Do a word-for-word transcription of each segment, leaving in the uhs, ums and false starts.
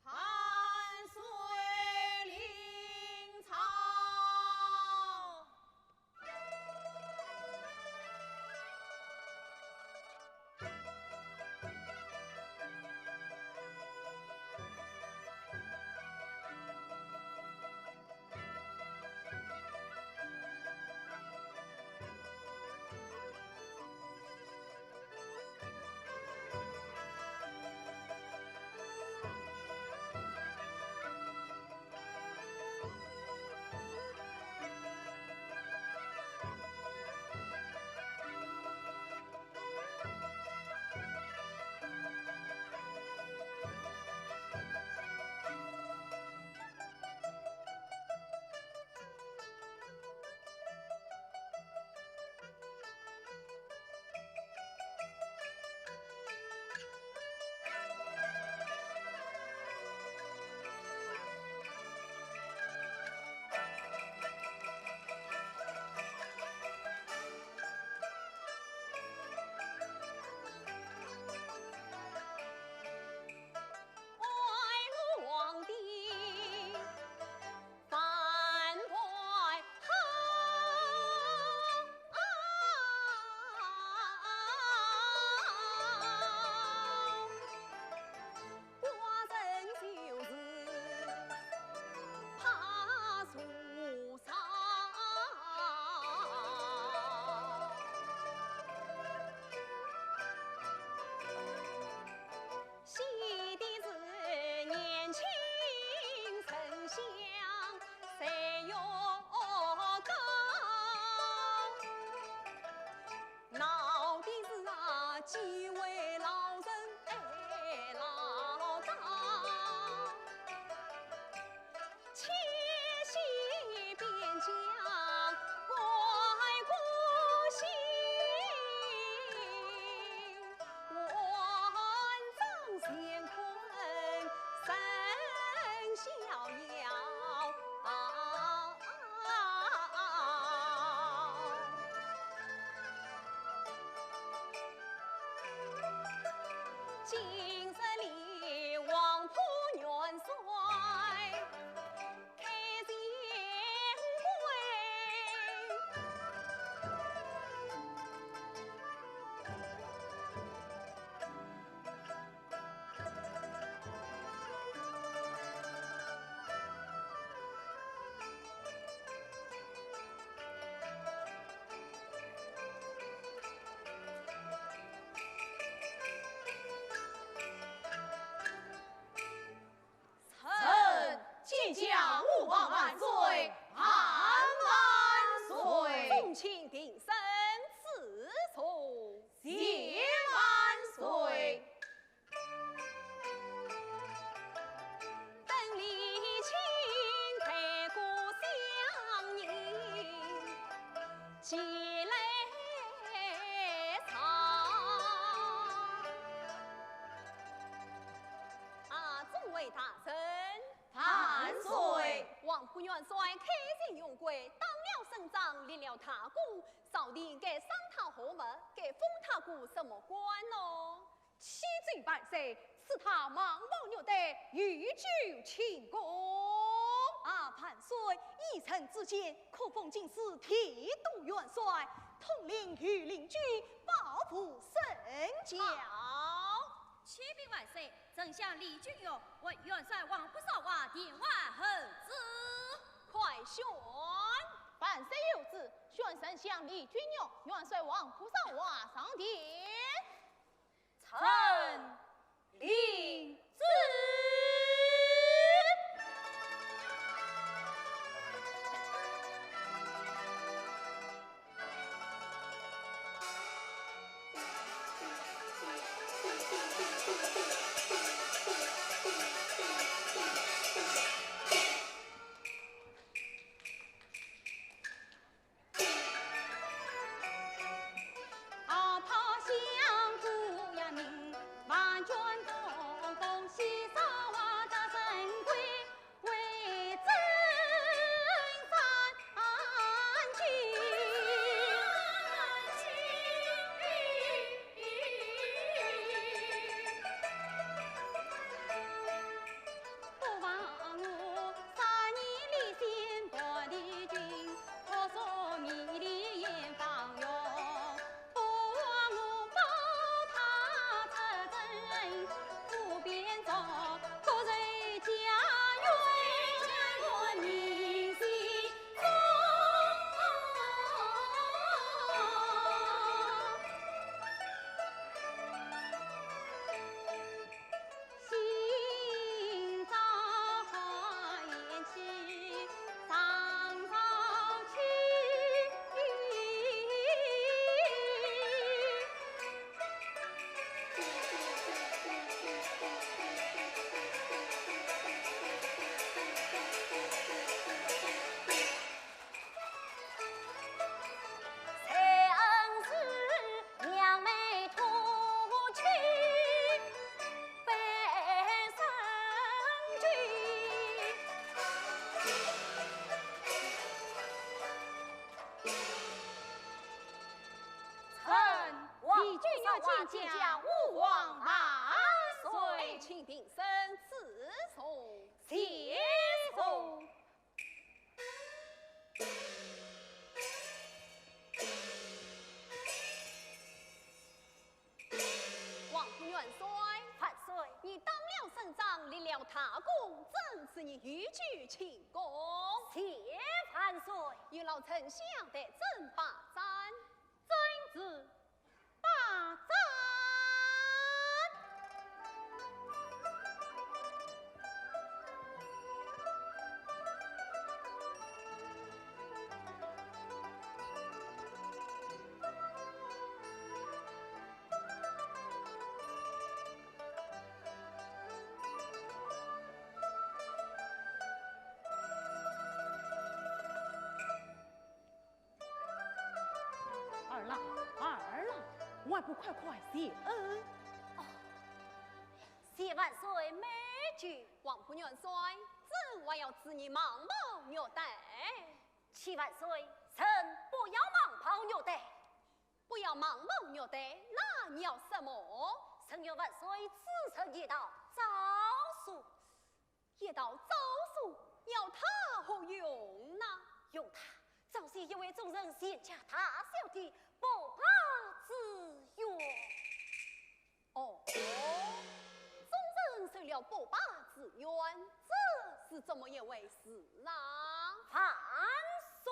万岁临朝。臣见驾，吾皇万岁，万万岁！众卿平身，赐座。谢万岁。 啊，众位大臣。万岁。王府元帅开前荣归，当了省长，立了大功，朝廷该赏他何物，该封他个什么官呢？启奏万岁，赐他蟒袍玉带，以求庆功。啊，万岁，依臣之见，可封进士，提督元帅，统领御林军，保护圣驾。启禀万岁，丞相李君玉为元帅黄埔少华殿外候旨。快宣。万岁有旨，宣丞相李君玉、元帅黄埔少华上殿。 臣领旨。臣李君玉见驾，吾皇万岁。请平身，赐座。谢座。 王府元帅，万岁。你当了省长，立了大功，朕赐你御酒庆功。谢万岁。有劳丞相代朕把盏。遵旨。 大胆！二郎，二郎，还不快快谢恩？哦，谢万岁美酒。王府元帅，朕还要赐你蟒袍玉带。启万岁，臣不要蟒袍玉带。不要蟒袍玉带，那你要什么？臣愿万岁赐臣一道诏书。 一道诏书要它何用呢？用它昭雪一为众人全家大小的不白之冤。哦，众人受了不白之冤，这是怎么一回事呢？万岁！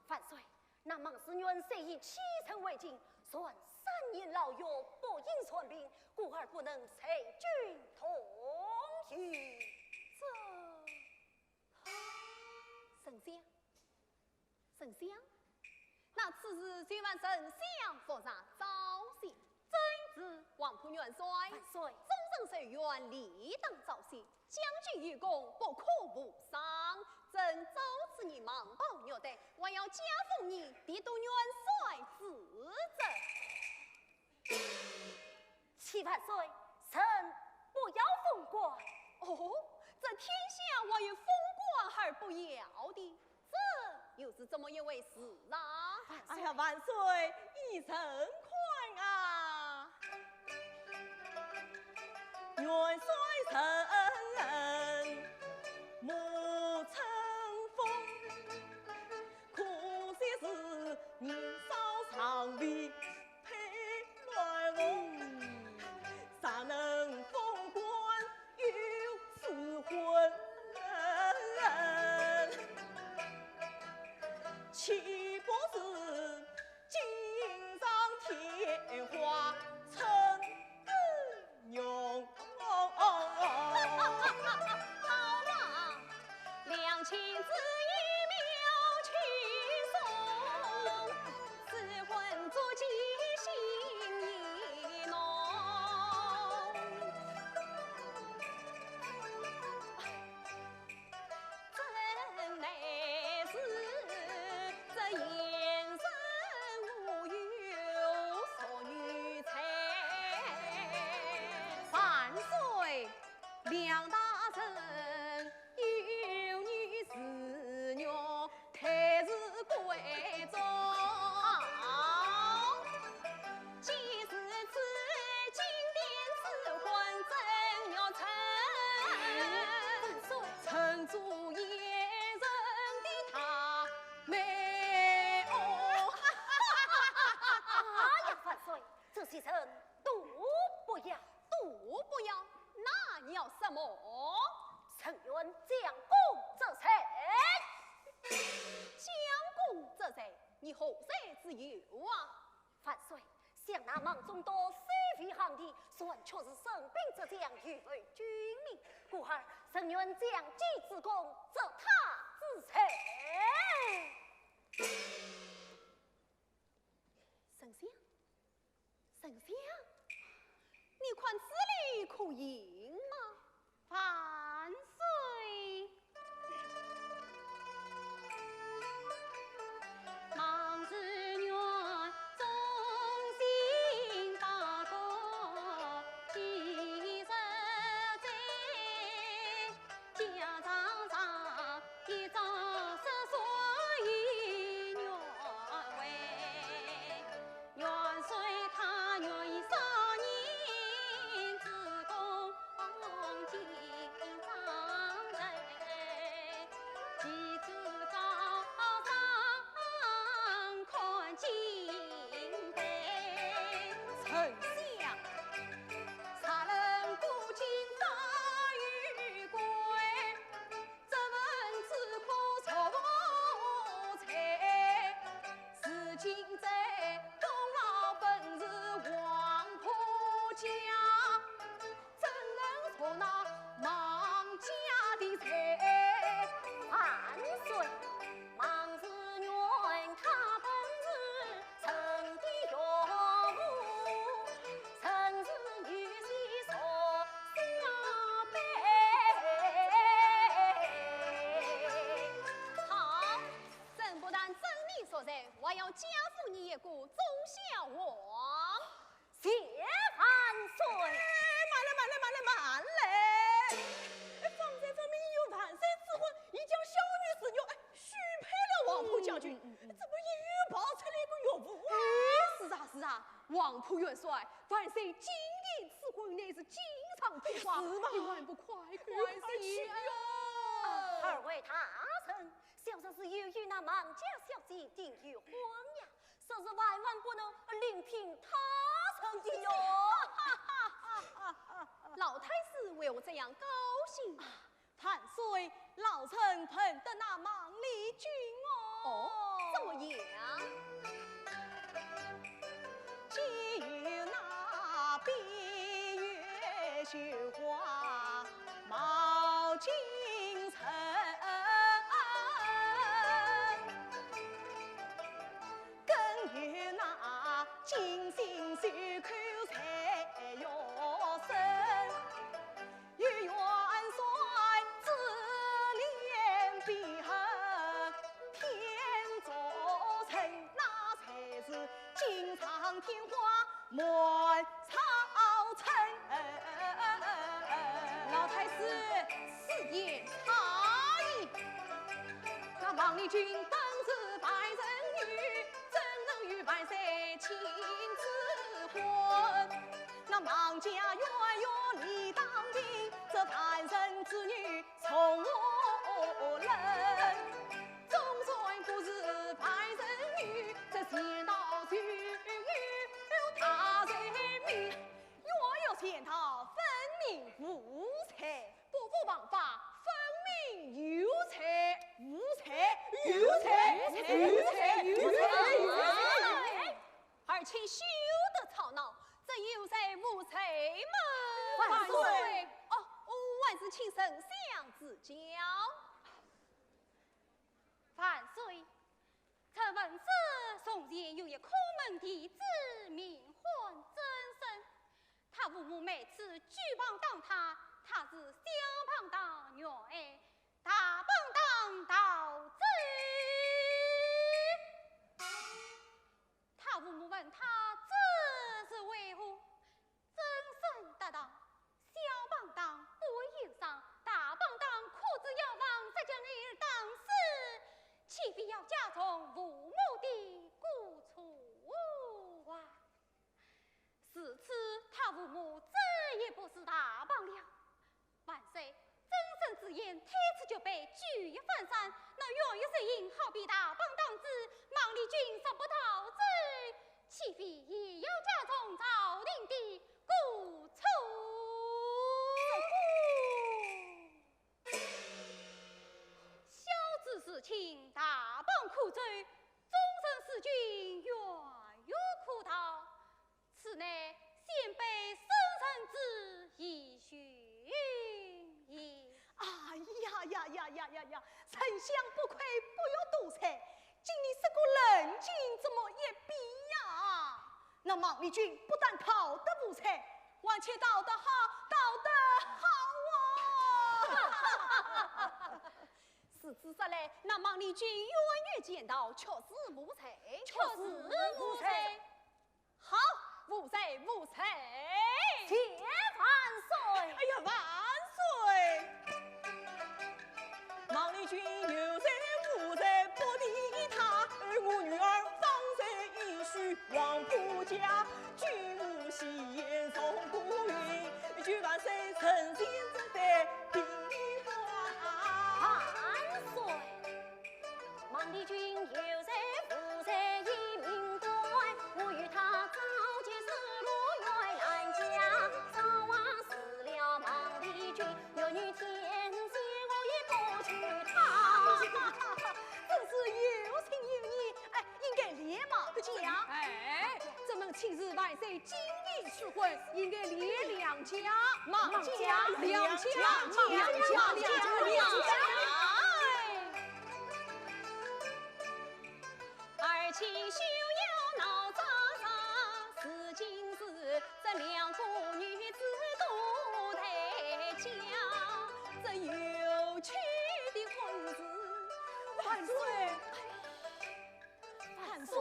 万岁，那孟士元虽已欺臣为君，但三年牢狱不应全平，故而不能随君同游。这，丞相，丞相，那此事就烦丞相复查招降。遵旨。皇甫元帅，万岁。忠臣受冤，理当招降。 将军有功，不可无赏。朕招此人，瞒报虐待，还要加封你，抵度元帅之职。启万岁，臣不要封官。哦，这天下还有封官而不要的，这又是怎么一回事啊？哎呀，万岁，依朕看啊， 元帅人人慕春风，可惜是年少尚未配来逢。若能封官又赐婚，岂不是锦上添花，春 容。好啊，两情只有妙趣松，赐婚足寄心意浓。 真乃是这贤人无有淑女才。万岁，梁大人有女是玉， 待字闺中。好，既是此，金殿赐婚正玉成。万岁。成做贤人的大媒哦。哎呀，万岁，这些人都不要。都不要，那要什么？ 臣愿将功折罪。将功折罪，你何罪之有啊？万岁，想那孟仲达虽非汉帝，但却是神兵之将，又为君命，故而臣愿将计之功，折他之罪。 丞相，丞相，你看这里可应吗？万岁！孟士元忠心大功，一日在 家常上一朝失所以原委，元帅他愿以少年之功，进章程，其子高上看金杯。丞相， 若能过金发于官，这文字可作才。如今这功劳本是黄甫家，怎能说那孟家的罪？万岁！ 孟士元他本是臣的岳父，臣是女婿受小辈。好，朕不但赦你所罪，还要加封你一个忠孝王。 谢万岁！哎，慢来，慢来，慢来，慢来！哎，方才分明有万岁之婚，已将小女侍女，哎，许配了黄甫将军，嗯，嗯，嗯。怎么又跑出来一个岳父啊？哎，是啊，是啊，黄甫元帅，万岁金殿赐婚乃是锦上添花，是吗？你还不快快去呀？哎呀！二位大人，小侄是有意与那孟家小姐订婚呀。 这是万万不能另聘他人的哟。老太师为何这样高兴？啊，万岁，老臣碰得那孟丽君哦。哦，怎么娘。既有那闭月羞花冒金尘，更有那金星随口在玉身。 有元帅珠联璧合天作证，那才是锦上添花满朝春。老太师，此言差矣。那孟丽君本是凡人女，怎能与万岁亲子婚？ 那孟家冤冤理当平，这凡人之女从何来？纵然不是凡人女，这仙道就有她罪名。冤冤仙道分明无罪。不服王法，分明有罪。无罪，有罪，有罪，有罪，有罪。 儿臣休得吵闹，这有罪无罪嘛？万岁！哦，还是请丞相指教。万岁，臣闻说从前有一空门弟子，名唤曾参。他父母每次举棒打他，他是小棒打元爱，大棒打陶醉。 他父母问他这是为何，曾参答道：小棒打不会有伤，大棒打可知要防，再将女儿打死，岂非要加重父母的过错啊？自此，他父母再也不使大棒了。 万岁，曾参之言推辞就被举一反三，那冤冤罪行好比大棒打子，孟丽君若不陶醉，岂非也要加重朝廷的过错？小子自轻，大棒可追，终身事君，冤冤可逃。 此乃先辈圣人之遗训也。哎呀呀呀呀呀呀！丞相不愧不学多才，竟然识个冷静这么一比呀！那孟丽君不但逃得无罪，还且逃得好，逃得好啊！如此说来，那孟丽君冤冤仙道，确实无罪，确实无罪。 好，无罪，无罪。谢万岁。哎呀，万岁！孟丽君有罪无罪不提她，而我女儿方才已许王婆家，君无戏言从古云，求万岁成全这番平官。万岁！ 孟丽君有罪无罪已明断，我与她早就是路远难讲，早晚是了孟丽君，有女天仙我也不娶她。真是有情有义，哎，应该立马讲。哎，这门亲事万岁 尽力取婚，应该立两家，孟家、梁家、孟家、梁家、梁家。而且休要闹喳喳，如今是这两个女子都在讲，这有趣的婚事。万岁！万岁！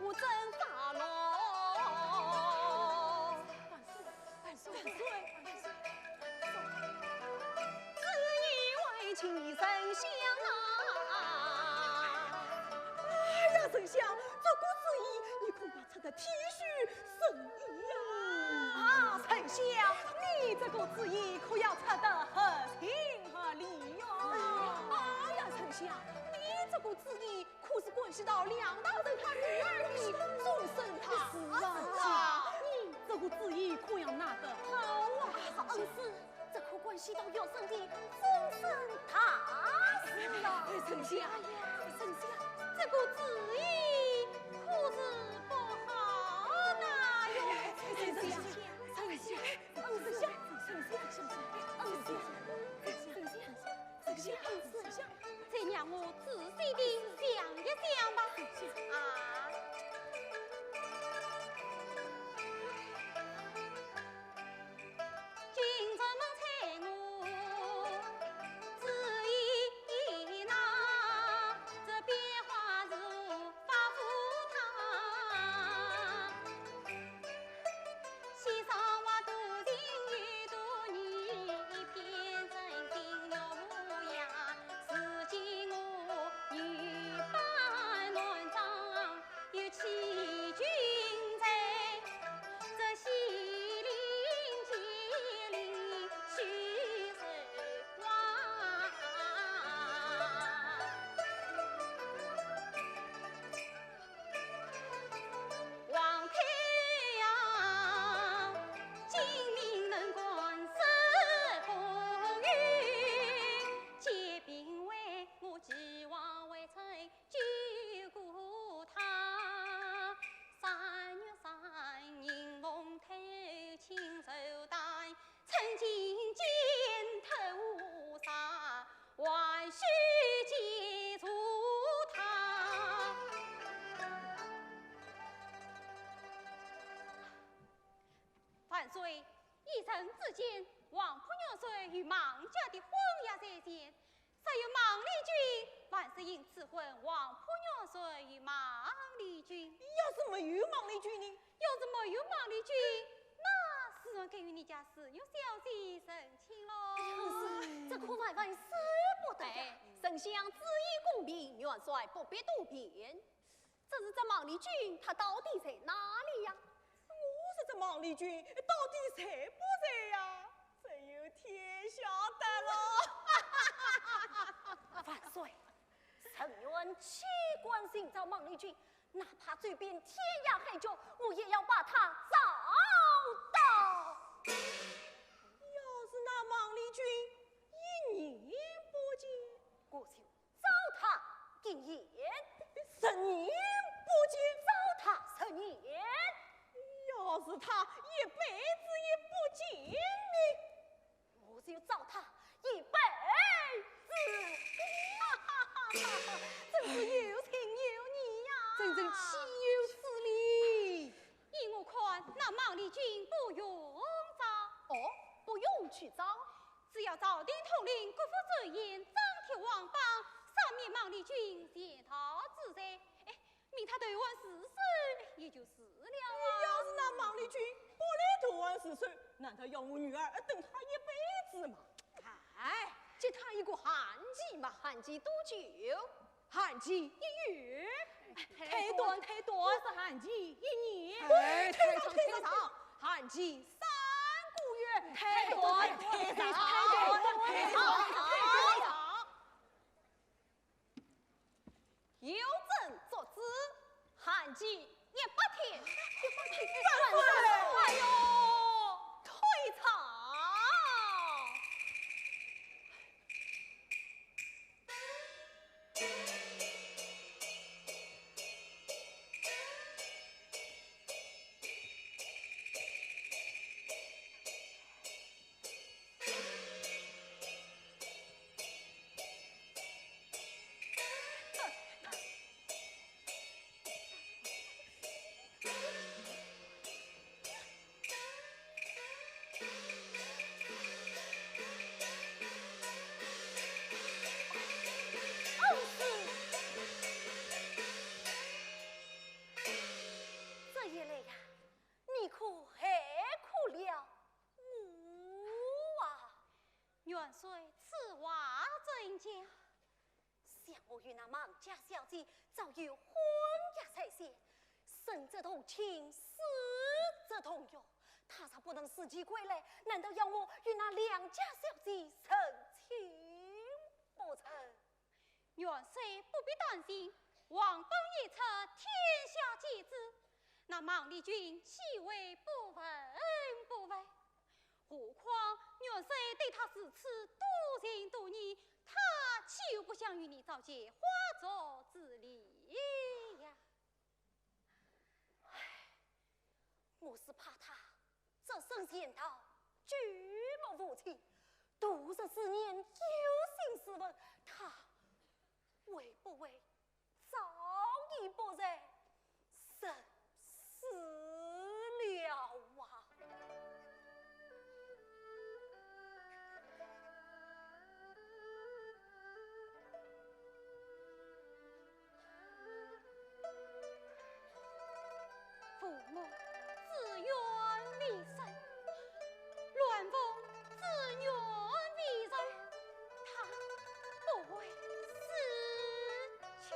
我真发怒。万岁，万岁，万岁！只因为情深相啊！哎呀，丞相，这个主意，你恐怕出得天书圣意啊！啊，丞相，你这个主意可要出得合情合理哟。哎呀，丞相，你这个主意 可是关系到梁大人他女儿的终身大事啊！是啊，你这个主意可要拿得好啊！恩师，这可关系到学生的终身大事啊！哎，丞哎呀，丞相，这个主意可是不好拿哟。丞相，丞相，丞相，丞相，丞相，丞相，丞相，丞相，丞相，丞相，丞相，再让我仔细地想一想吧。啊。万岁，一日之间，王仆元帅与孟家的婚约在先，若有孟丽君，万岁应赐婚王仆元帅与孟丽君。要是没有孟丽君呢？要是没有孟丽君，那自然该与你家紫玉小姐成亲喽。可是这可万万使不得呀。哎，丞相旨意公平，元帅不必多辩。 只是这孟丽君她到底在哪里呀？我说这孟丽君到底在不在呀？只有天晓得了。万岁，臣愿弃官寻找孟丽君，哪怕走遍天涯海角，我也要把她找到。要是那孟丽君一年不见，我就 找她一年，十年不见，找她十年。要是她一辈子也不见呢？我就找她一辈子。哈哈哈哈，真是有情有义呀！真正岂有此理！依我看，那孟丽君不用找。哦，不用去找？ 只要朝廷统领，各府专员，张贴皇榜，赦免孟丽君潜逃之罪。哎，免她投案自首，也就是了啊。要是那孟丽君不来投案自首，难道要我女儿等她一辈子吗？哎，给她一个限期嘛。限期多久？ 限期一月。太短，太短。我说限期一年。哎，太长，太长。限期三个月。太短，太长。太长，太长。有朕作主，限期一百天。一百天。万岁！哎呦，忒长。 这一来呀，你可害苦了我啊！元帅，此话怎讲？ 想我与那孟家小姐早有婚约在先，生则同亲，死则同穴。她若不能如期归来，难道要我与那两家小姐成亲不成？元帅不必担心，皇榜一出，天下皆知，那孟丽君岂会不闻不问？何况元帅对她如此多情多义，他岂有不想与你早结花烛之理呀？唉，我是怕他这生前道举目无亲，度日思念，忧心似焚，他会不会 早已不在人世了啊。父母之冤未伸，鸾凤之冤未酬，他不会死去。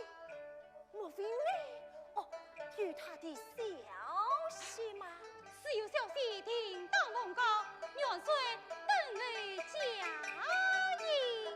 莫非你，哦，有他的消息吗？是有消息，定当奉告，元帅等候佳音。等候佳音。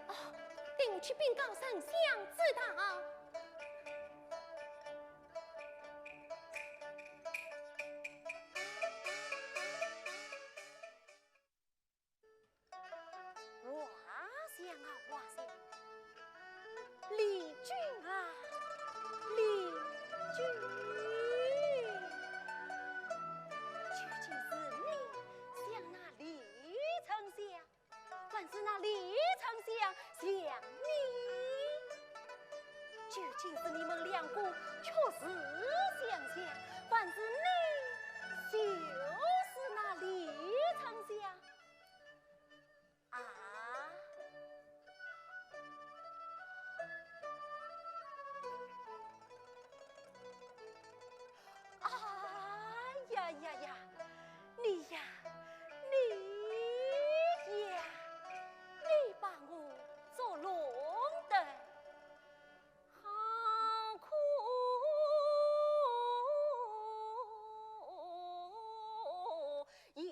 哦，等我去禀告丞相知道。 华相啊，华相，李俊啊，李俊，究竟是你想那李丞相，还是那李丞相想你？究竟是你们两个确实相像，还是你就是那李丞相？ 啊？哎呀呀呀，你呀，你呀，你把我捉弄得 好苦也。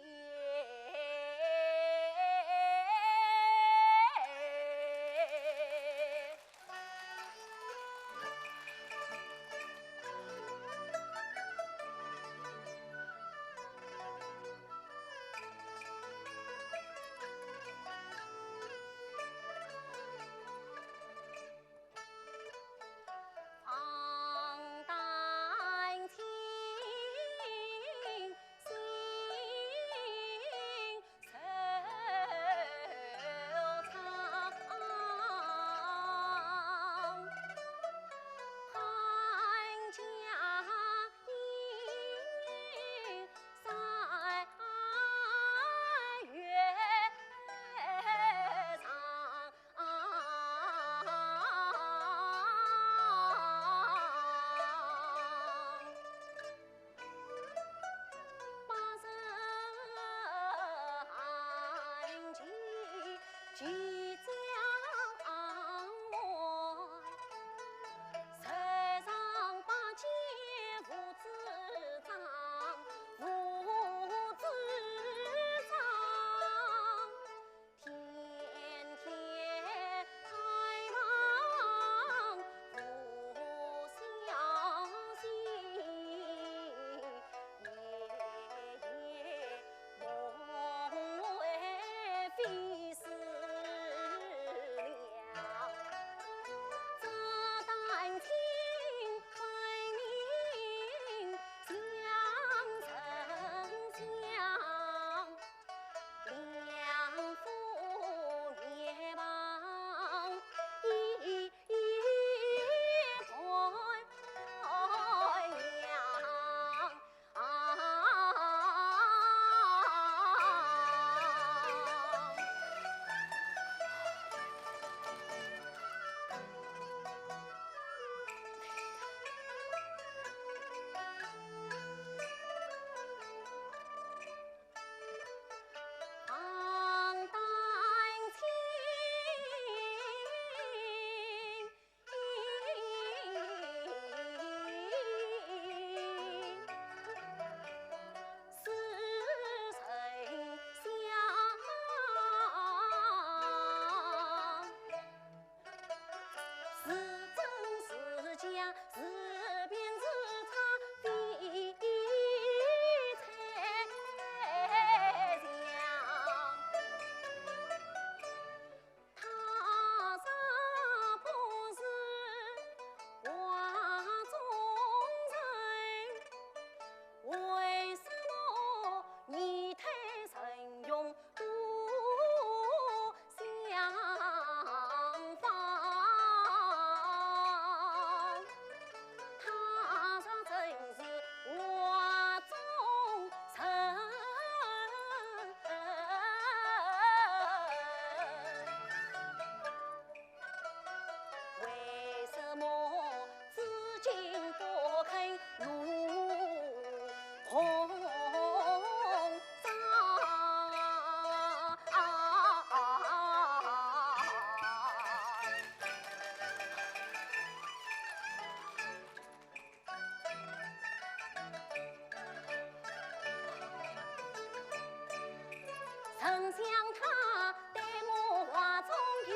丞相他对我话中有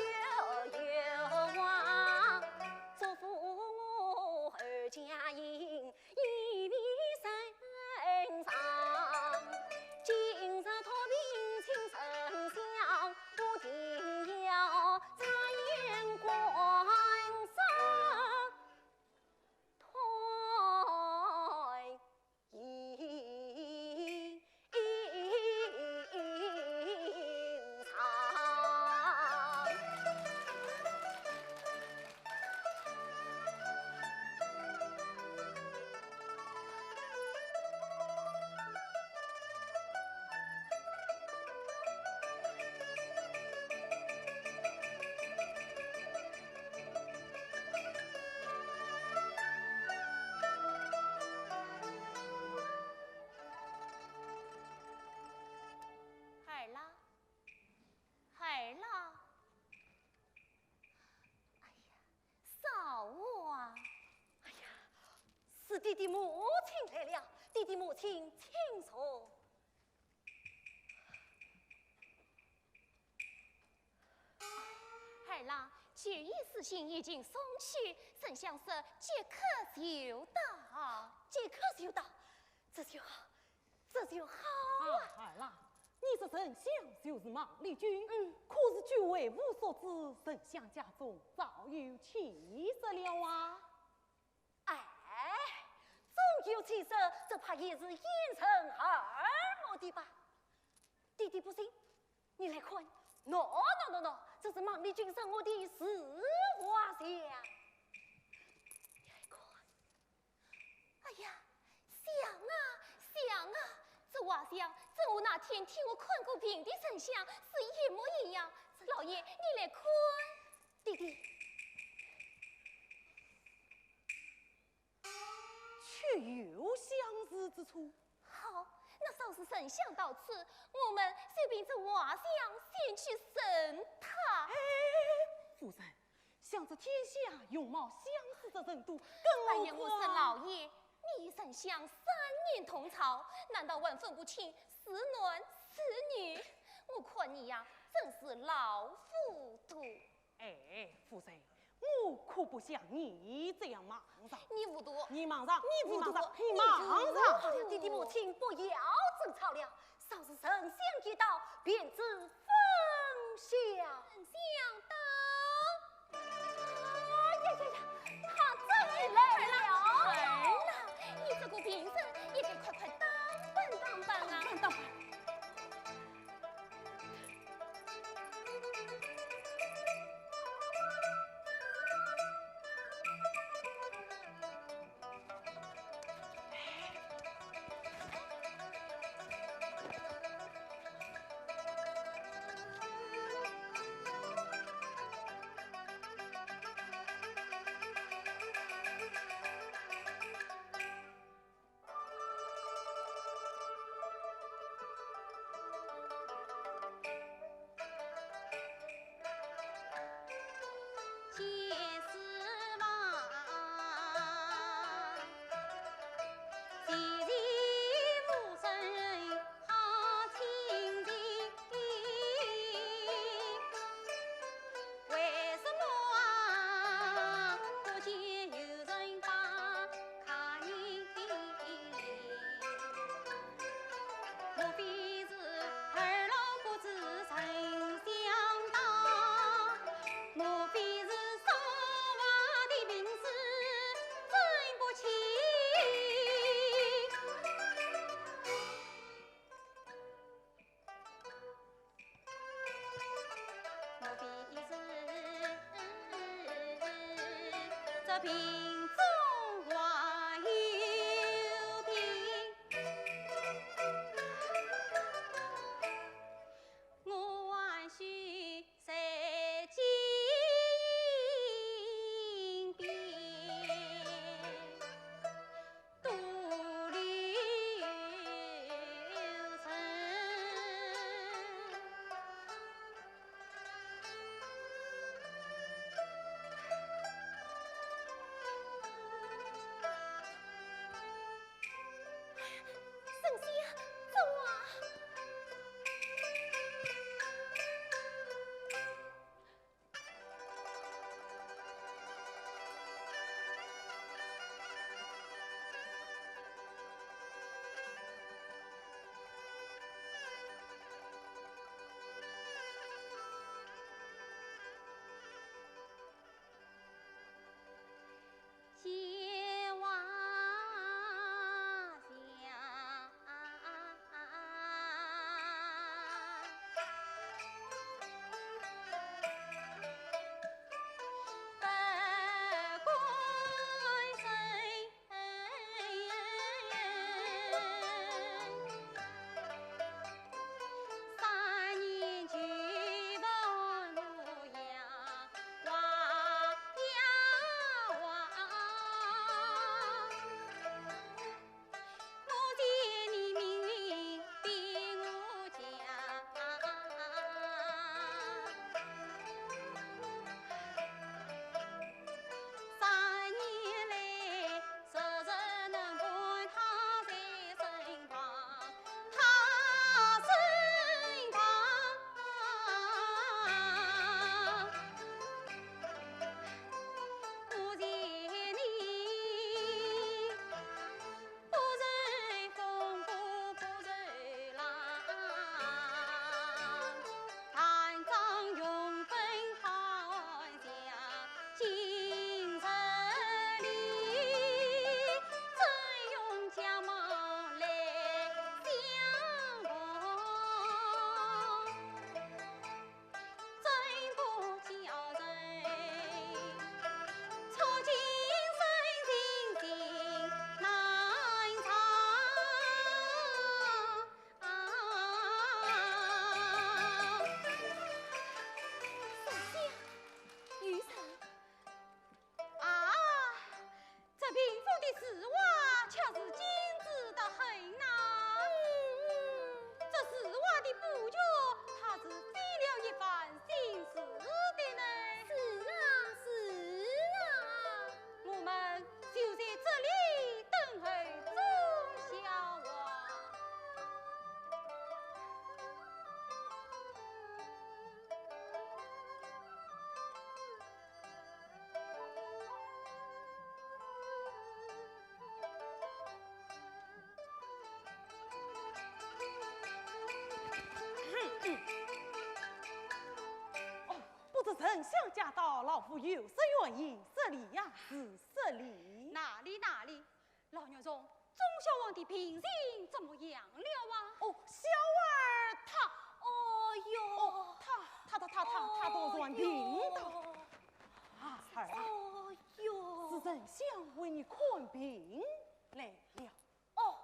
有话，嘱咐我二家人一面身上。今日托命请丞相，我定要察言观色。 儿啦，儿啦，哎呀，嫂啊！哎呀，是爹爹母亲来了，爹爹母亲请坐。 儿啦，九爷书信已经送去，丞相说即刻就到。即刻就到，这就好，这就好啊！啊，儿啦，你说丞相就是孟丽君，嗯，可是据为父所知，丞相家中早有妻室了啊？ 哎，早有妻室，只怕也是掩人耳目的吧？爹爹不信，你来看，喏，喏，喏，喏，这是孟丽君送我的自画像。你来看。哎呀，像啊，像啊，这画像正和那天替我看过病的丞相是一模一样。老爷，你来看。爹爹。 却有相似之处。好，那稍时丞相到此，我们就凭这画像前去审他。哎，夫人，想这天下容貌相似的人多，更何况……哎呀，我说老爷，你与丞相三年同朝，难道还分不清是男是女？我看你呀，真是老糊涂。 哎，夫人，我可不像你这样莽撞。你糊涂，你莽撞，你糊涂，你莽撞，你莽撞。好了，爹爹母亲，不要争吵了，稍时丞相一到，便知分晓。丞相到。哎呀呀呀，他终于来了。儿啦，你这个病人，也得快快打扮打扮啊。打扮打扮。这字画却是精致得很呐。这字画的布局，怕是费了一番心思的呢。是啊，是啊。我们就在这里等候钟小王。 哦，不知丞相驾到，老夫有失远迎，失礼呀，是失礼。哪里哪里，老肉虫，钟小王的病情怎么样了啊？哦，小儿他，哦哟，哦，他，他，他，他，他，他都算病倒。哦哟。啊，儿啊，哦哟。是丞相为你看病来了。哦，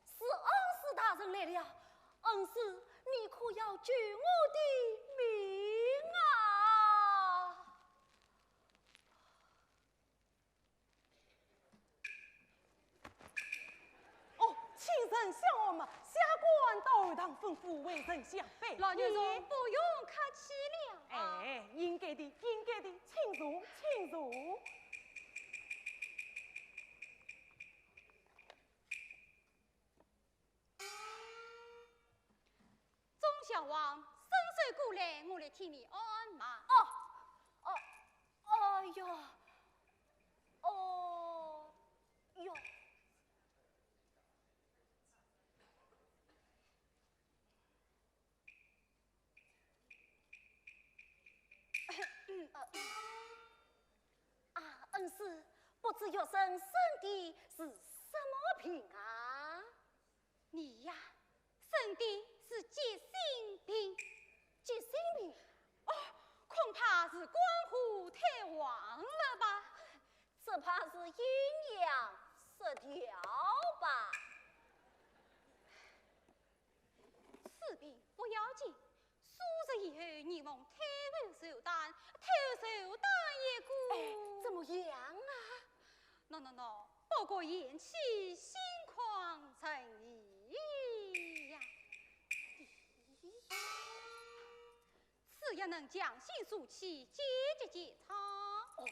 是恩师大人来了。恩师，你可要救我的命啊！ 哦，请丞相安嘛，下官到后堂吩咐为丞相备。老肉虫，不用客气了啊。哎，应该的，应该的，请坐，请坐。 钟小王，伸手过来，我来替你按脉。哦，哦，哎哟，哦哟。啊，恩师，不知学生生的是什么病啊？ 你呀，生的是急性病。急性病？哦，恐怕是肝火太旺了吧？只怕是阴阳失调吧。此病不要紧，数日以后，你们推杯换盏，推杯换盏一个。哎，怎么样啊？喏，喏，喏，不过延期，心旷神怡呀。此药能降心舒气，解急解躁。哦。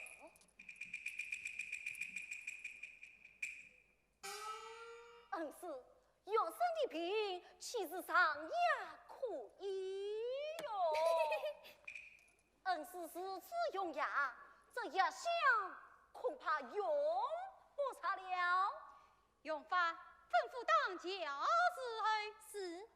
恩师，学生的病，岂是上药可医哟？恩师如此用药，这药箱恐怕用不着了。用法吩咐当家伺候。是。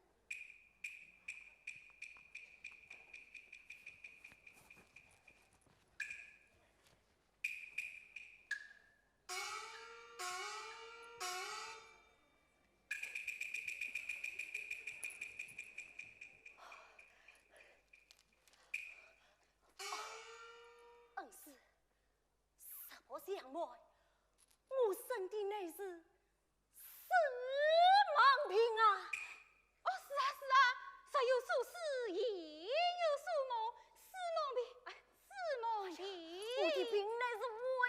恩师，实不相瞒，我生的乃是 是盲病啊！哦，是啊，是啊，日有所思，夜有所梦，是盲病，哎，是盲病。我的病乃是为……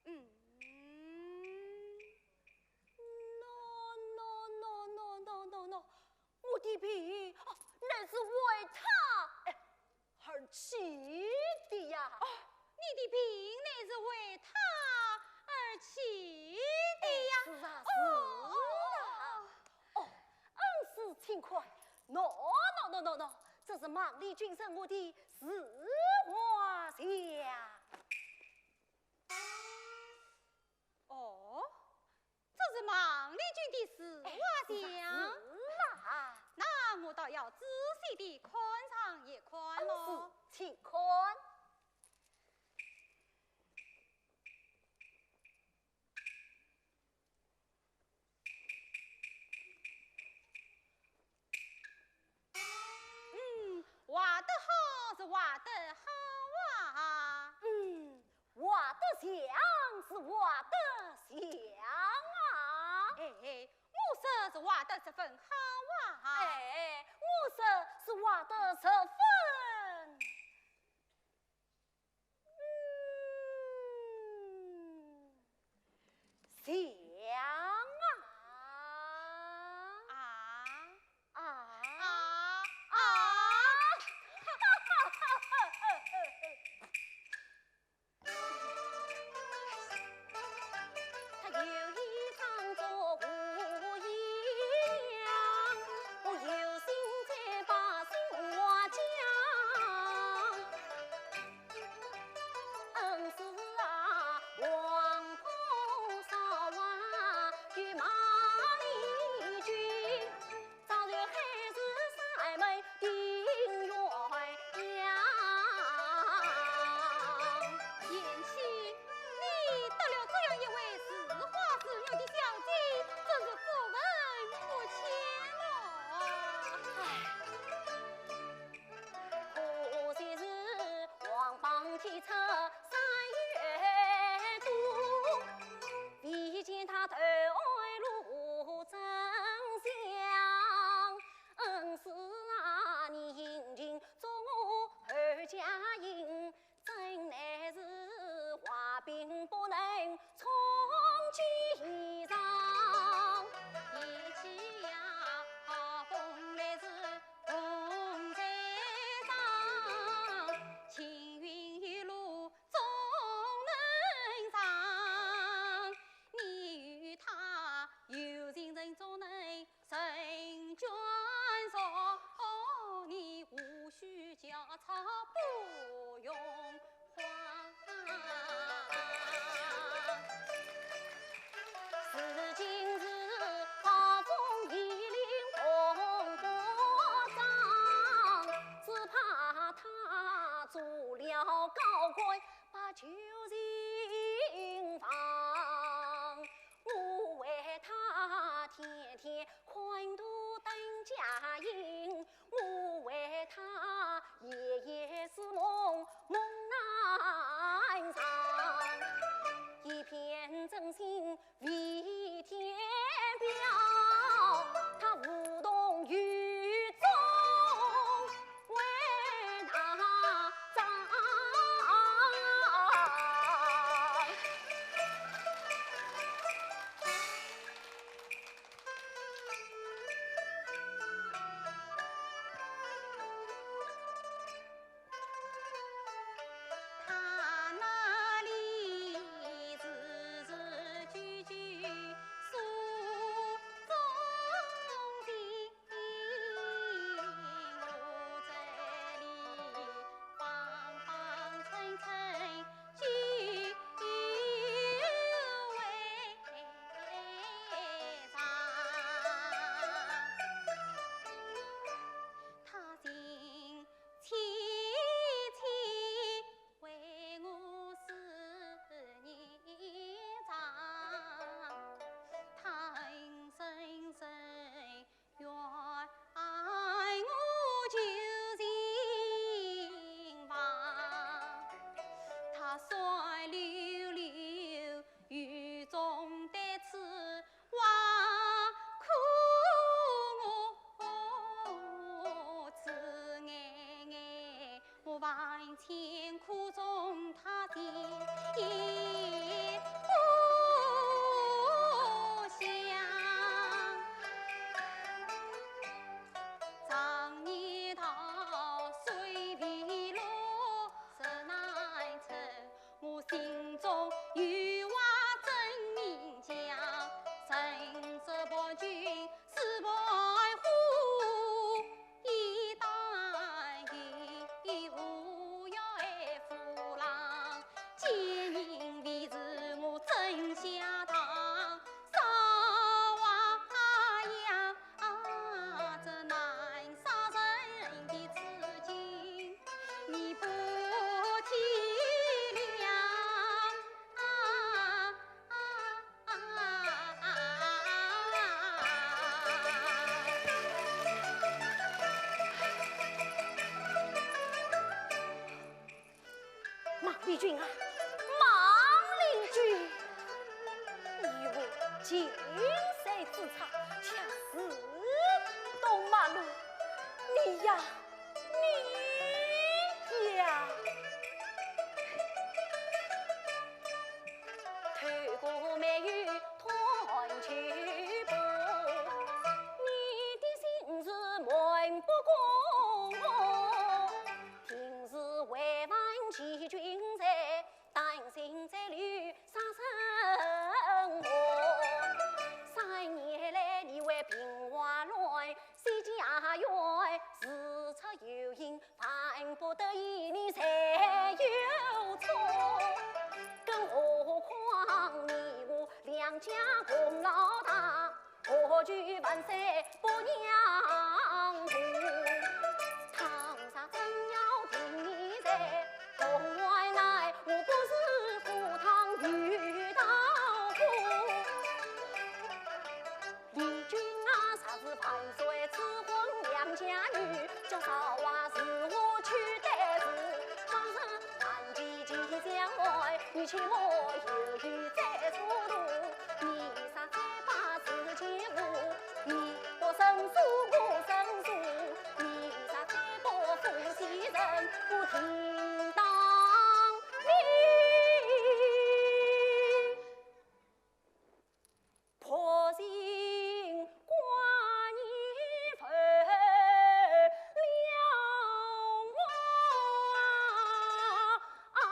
嗯，no no no no no no no，我的病，哦，乃是为他，哎， 而起的呀。哦，你的病乃是为他而起的呀。哎，是啊，哦，是啊。哦，恩师请看，喏，喏，喏，喏，喏，这是孟丽君赠我的字画像。哦， 这是孟丽君的字画像。哎，是啊，是啊。那我倒要仔细地看上一看喽。恩师，请看。嗯，画得好是画得好啊。嗯， 画得像是画得像啊。哎，我说是画得十分好啊。哎，我说是画得十分……嗯，心中有话真言讲，人之伴君是伴虎，一旦有无要爱虎狼，奸人未是我真下当。 少华呀，这难杀人的痴情，你不体谅啊！啊啊啊啊啊！孟丽君啊，孟丽君，你我近水之差，恰似东陌路，你呀，你呀。透过眉宇探秋波，你的心事瞒不过我。 平时为万千军在，担心在留杀生活。三年来你为兵荒乱，守家园，事出有因，万不得已你才有错。更何况你我两家功劳大， 何惧万岁不让步？倘若真要定你罪，从外来我不是赴汤蹈火。丽君啊，若是万岁赐婚良家女，叫少华如何去对质？倘若谈及吉祥哀，你欺我有意再出路。 你若再把事情误，你不胜诉我胜诉，你若再把夫妻人不停当你，破心 挂念分了我啊！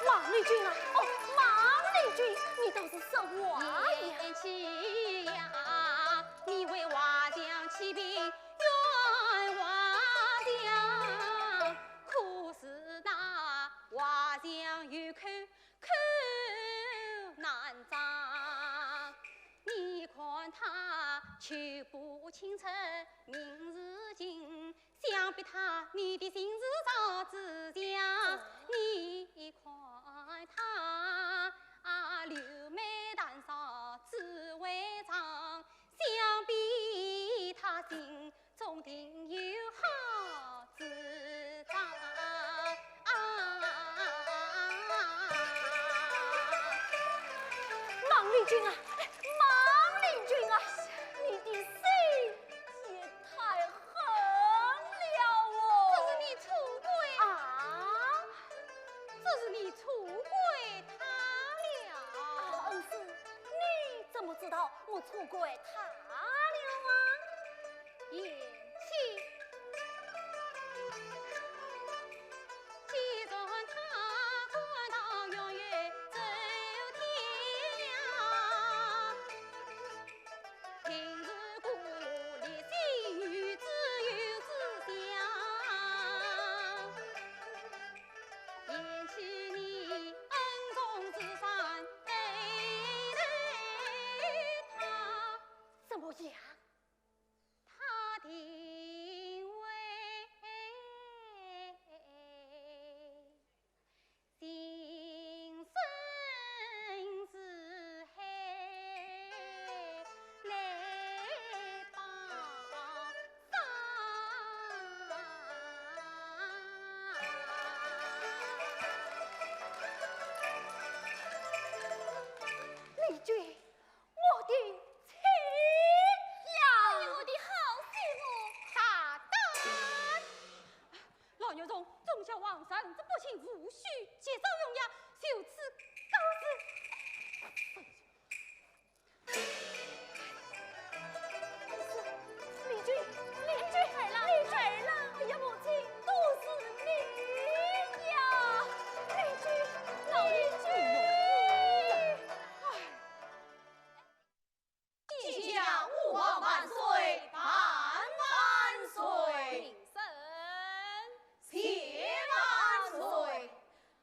孟丽君啊，哦，孟丽君，你倒是说话呀！清晨明日晴，想必他你的心事早知晓。你看他啊，柳眉淡扫紫微妆，想必他心中定有好主张。孟丽君啊，孟丽君啊，你的心也太狠了哦！这是你错怪啊？这是你错怪他了。啊，恩师，你怎么知道我错怪他了啊？贤妻，既然他官到远远走天涯， 平日故里心与子有子相，贤妻你恩重如山对待他。怎么样？他定会 情深似海来报答。丽君，我的妻呀！哎呀，我的好媳妇！大胆！ 老祖宗，忠孝王传旨不幸无序，节奏用药，就此告辞。丽君，丽君，儿啦，丽君儿啦，哎呀，母亲，都是你呀，丽君，丽君。哎。 谢谢吾皇万岁，万万岁！平身。谢万岁！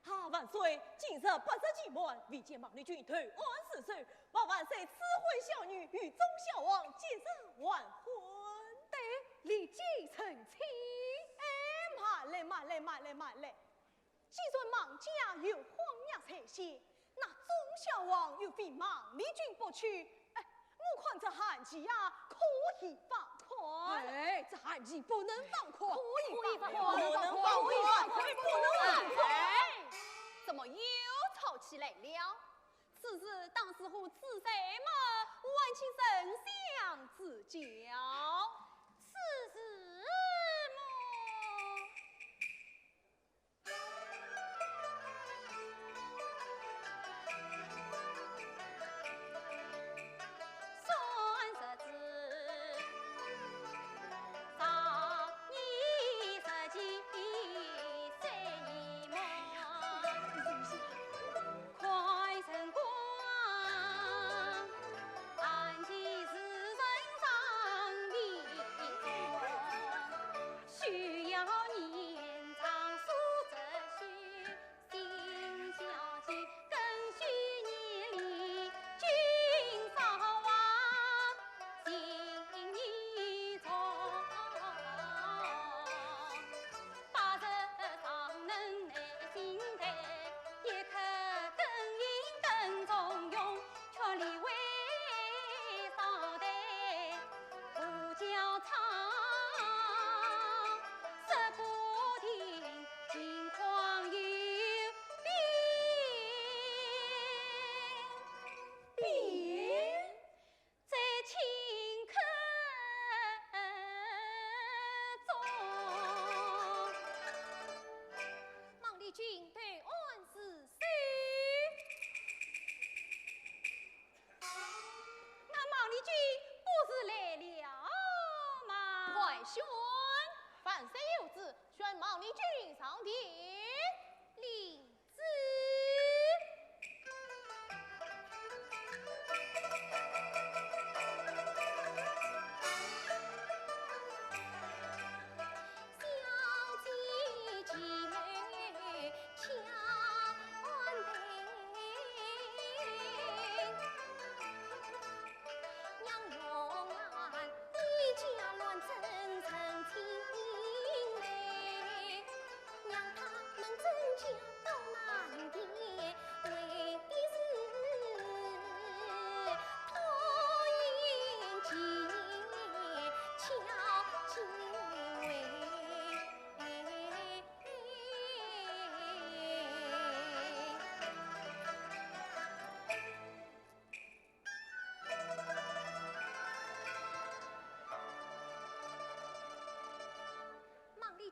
啊，万岁，今日八日期满，未见孟丽君投案自首，望万岁赐婚小女与忠孝王结成完婚。对，立即成亲。哎，慢来，慢来，慢来，慢来！ 既然孟家有荒野在先，那忠孝王又非孟丽君不娶。哎，我看这限期呀，可以放宽。哎，这限期不能放宽。可以放宽，可以放宽，可以放宽，可以放宽，不能放宽。哎，怎么又吵起来了？此事当是我子才么，晚清丞相指教。此事么， 孟丽君投案自首。 那孟丽君不是来了吗？快宣！万岁有旨，宣孟丽君上殿。领旨。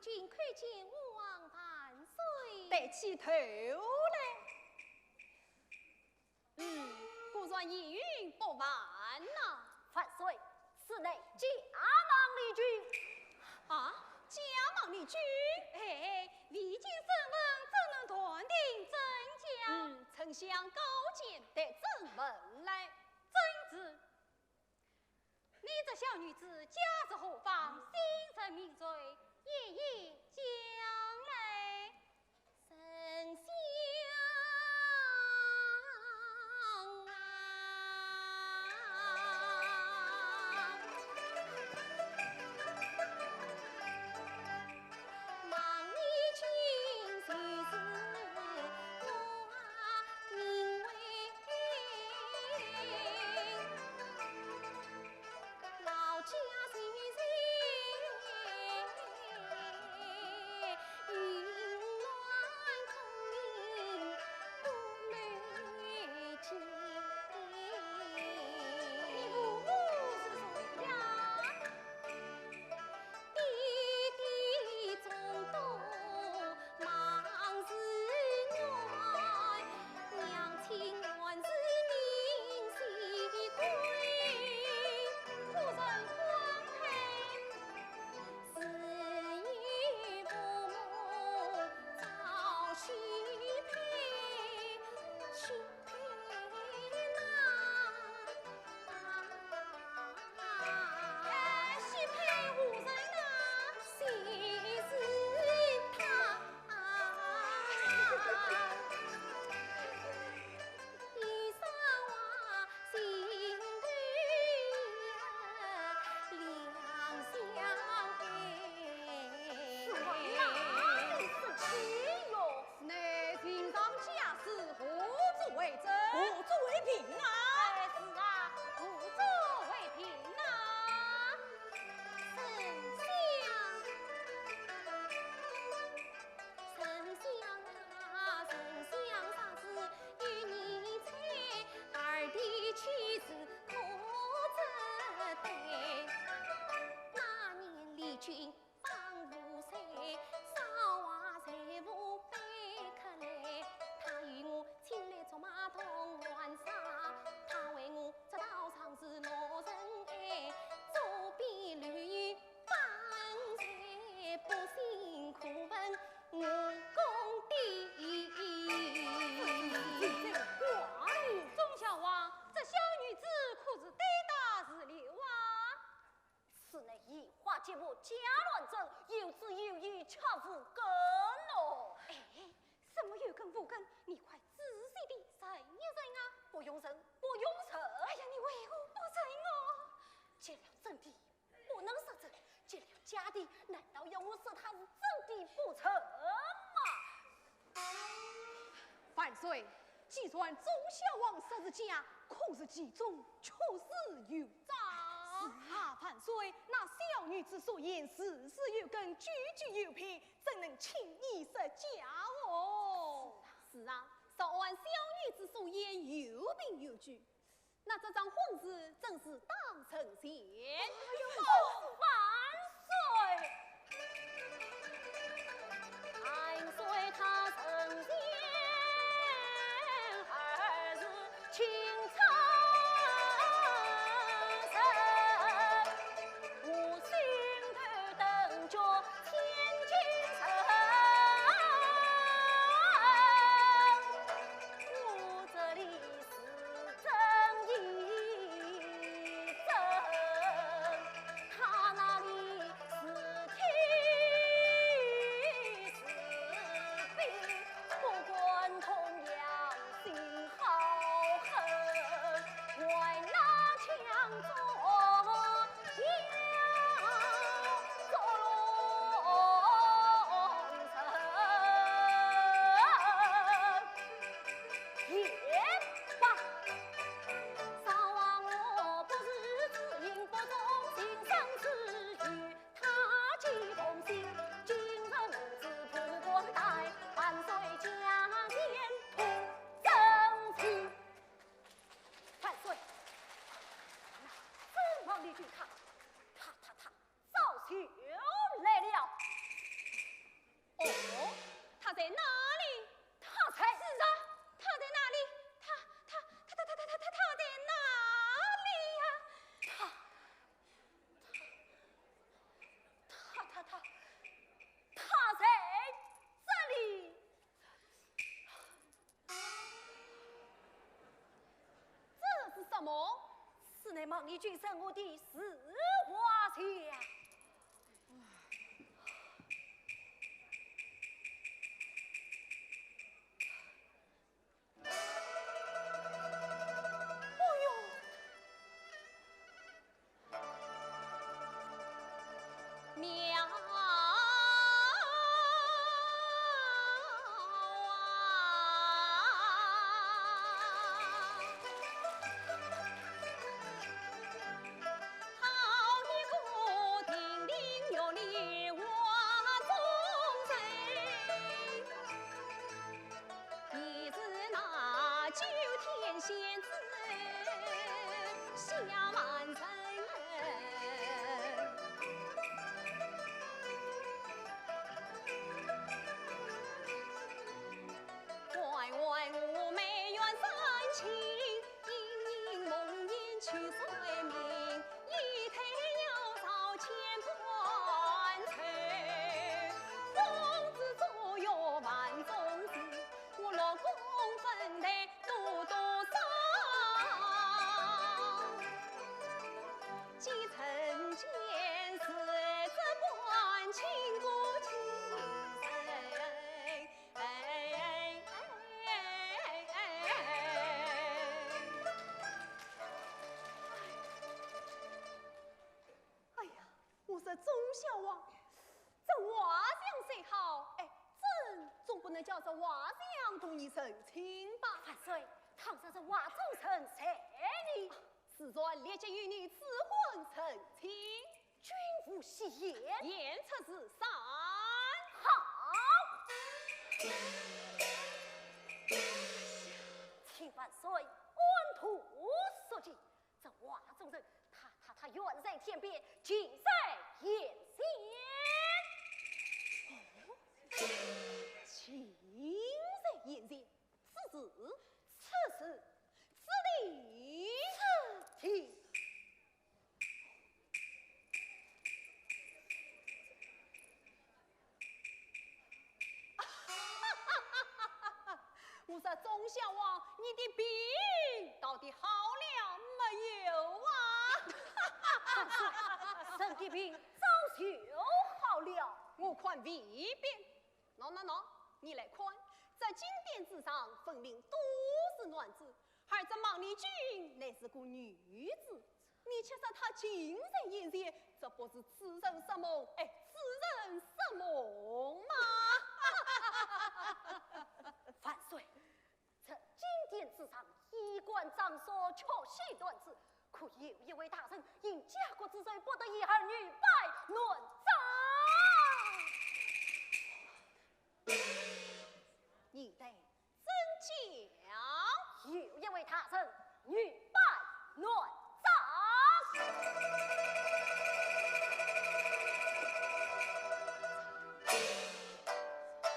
君叩见吾皇万岁。抬起头来。嗯，果然一云不凡呐。万岁，此乃假冒李珏。啊，假冒李珏？哎，未见声纹，怎能断定真假？嗯，丞相高见，待朕问来。正是。 你这小女子家住何方？姓甚名谁？一一讲来。丞相啊，望你请示我名为 老家是谁？云南孔明不美见。你父母是谁呀？爹爹中都 孟士元，娘亲原是闵喜贵。夫人官配，是与伯母早许配，许配那 哎，许配何人呐？就是他。一声话，心头呀，两相爱。是我哪里生气哟？ 你寻常家事，何足为证？何足为凭啊？哎，是啊，何足为凭啊？丞相，丞相啊，丞相，啥事与你催？二弟去世可责备？那年李珏 方五岁，少华在屋背客来，他与我请来竹马同玩耍，他为我这道上是莫人爱，左边留有方才不幸可闻我公的。寡人。众小王，这小女子可是对答如流啊？ 此乃移花接木假乱真，有之有以，却无根哦。哎，什么有根无根？你快仔细地认一认啊！不用认，不用认。哎呀，你为何不认哦？见了真的不能说真，见了假的，难道要我说他是真的不成吗？ 万岁，既然众小王说是假，可是其中确实有诈。是啊，万岁，那小女子所言事事有根，句句有凭，怎能轻易说假哦？是啊，是啊，若按小女子所言有凭有据， 那这桩婚事真是当成全。哎呦，万岁！万岁！万岁他成全，儿是情深深，我心头等着千金人。我这里 是真亦真，他那里孟丽君是我的自画像。哎呦！ 妙啊！好一个亭亭玉立画中人。 也是那九天仙子下凡尘。弯弯乌梅远山青，隐隐梦魇去水明。 一推妖娆乾坤愁，风姿左右万种事，我落宫粉黛多多少。几层间是这官清不清人。 哎，哎，哎，哎，哎。哎呀，我说钟孝王，这画像虽好，哎，朕总不能叫这画像同你成亲吧？万岁，倘若是画中成，谁呢？自然立即与你赐婚成亲。 君无戏言。言出如山。好。请万岁安图速计，这画中人，他，他，他远在天边，近在眼前。哦，近在眼前，此时，此时，此地，此地。 我说钟孝王，你的病到底好了没有啊？万岁，臣的病早就好了。我看未必。 喏喏喏，你来看，这金匾之上分明都是男子，而这孟丽君乃是个女子。你且说她近在眼前，这不是痴人说梦，哎，痴人说梦吗？万岁， 这金殿之上衣冠张所，曲膝断指，可有一位大人因家国之罪，不得以儿女拜鸾帐？你待怎讲？有一位大人女拜鸾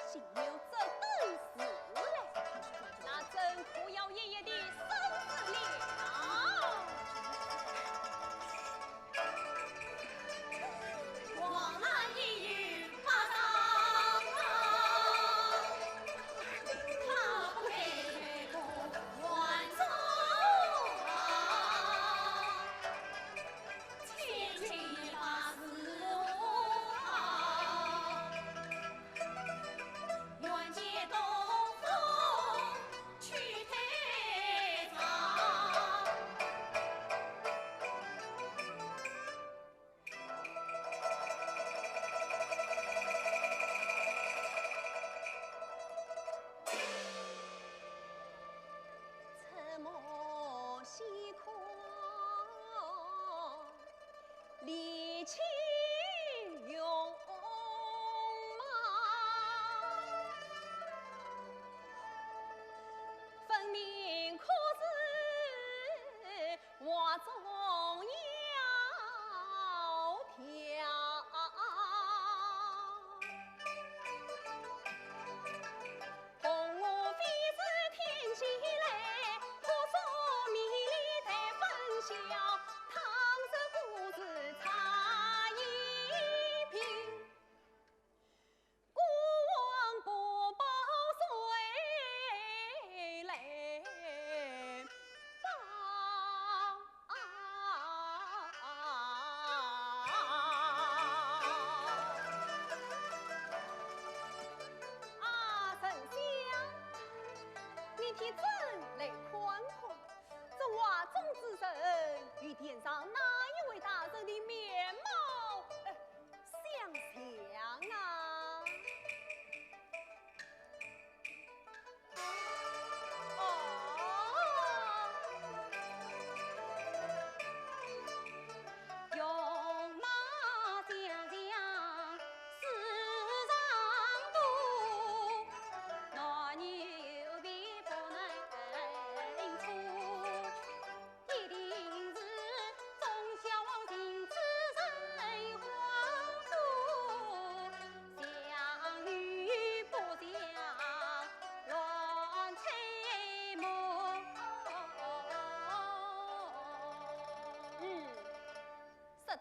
竟有这等事来，那朕可要一一的审视了。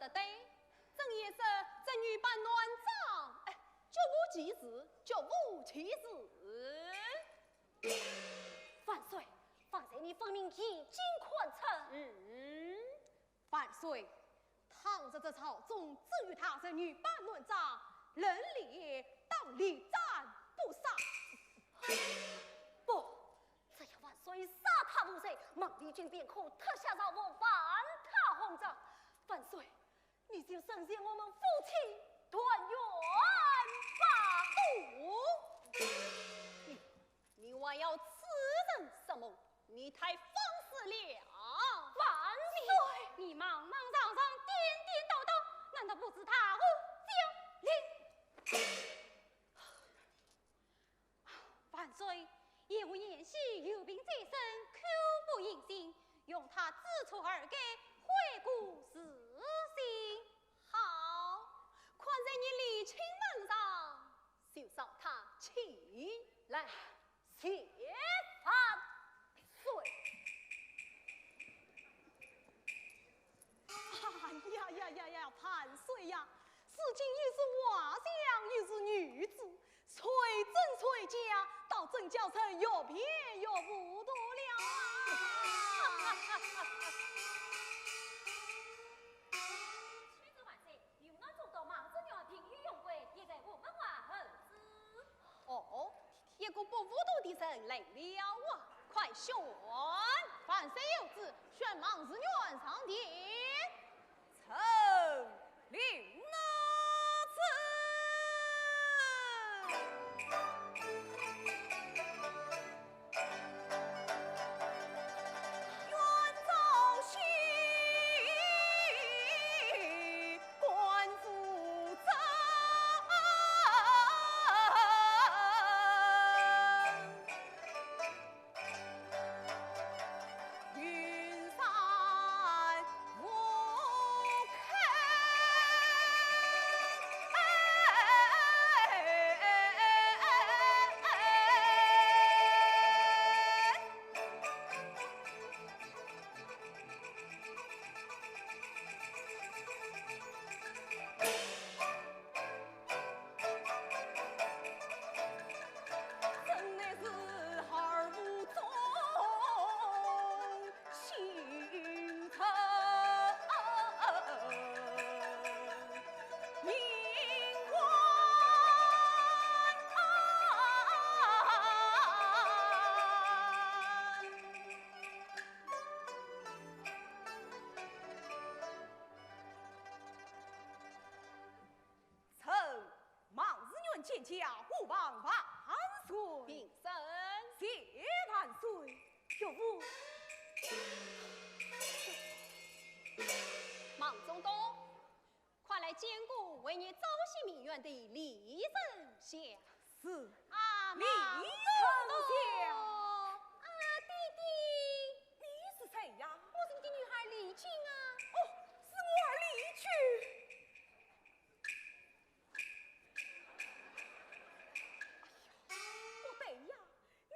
对，正言说这女扮男装，哎，绝无其事，绝无其事。万岁，万岁，你分明已经看穿。嗯，万岁，倘若这朝中真有她这女扮男装，人脸当立斩不杀。不，只要万岁杀她无罪，孟丽君便可脱下朝服，还她红妆。万岁，你就赦免我们夫妻团圆吧。不，你，你还要此人什么？你太放肆了！万岁，你茫茫然然，颠颠倒倒，难道不知大祸将临？ 万岁，贤侄年幼病在身，口不应心，容她知错而改，悔过自新。好，看在你李亲份上，就饶她起来。谢万岁。哎呀呀呀呀，万岁呀！如今又是画像，又是女子， 谁真谁假，倒真叫人越辩越糊涂了啊！启奏万岁，刘安中到孟子元庭院用桂，也在午门外候旨。哦，一个不糊涂的人来了啊！快宣万岁有旨，宣孟子元上殿。 臣领旨。臣孟子元见驾，吾皇万岁。平身。谢万岁。岳父。孟中东，快来见过为你招贤鸣冤的李丞相。是。啊，李丞相。孟中东。啊，爹爹。你是谁呀？我是你的女儿丽君啊。哦，是我儿丽君。 哎呀，不对呀，你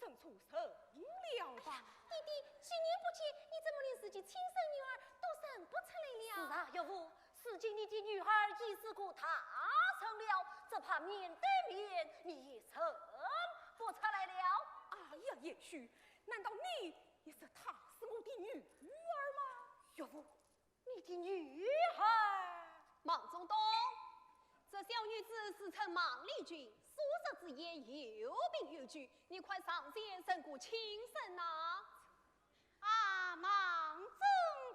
认错人了吧？爹爹，几年不见，你怎么连自己亲生女儿都认不出来了？是啊，岳父，如今你的女儿已是个大人了，只怕面对面你也认不出来了。哎呀，贤婿，难道你也说她是我的女儿吗？岳父， 你的女儿？孟中东，这小女子自称孟丽君，素色之言有凭有据，你快上前认个亲生呐！啊，孟中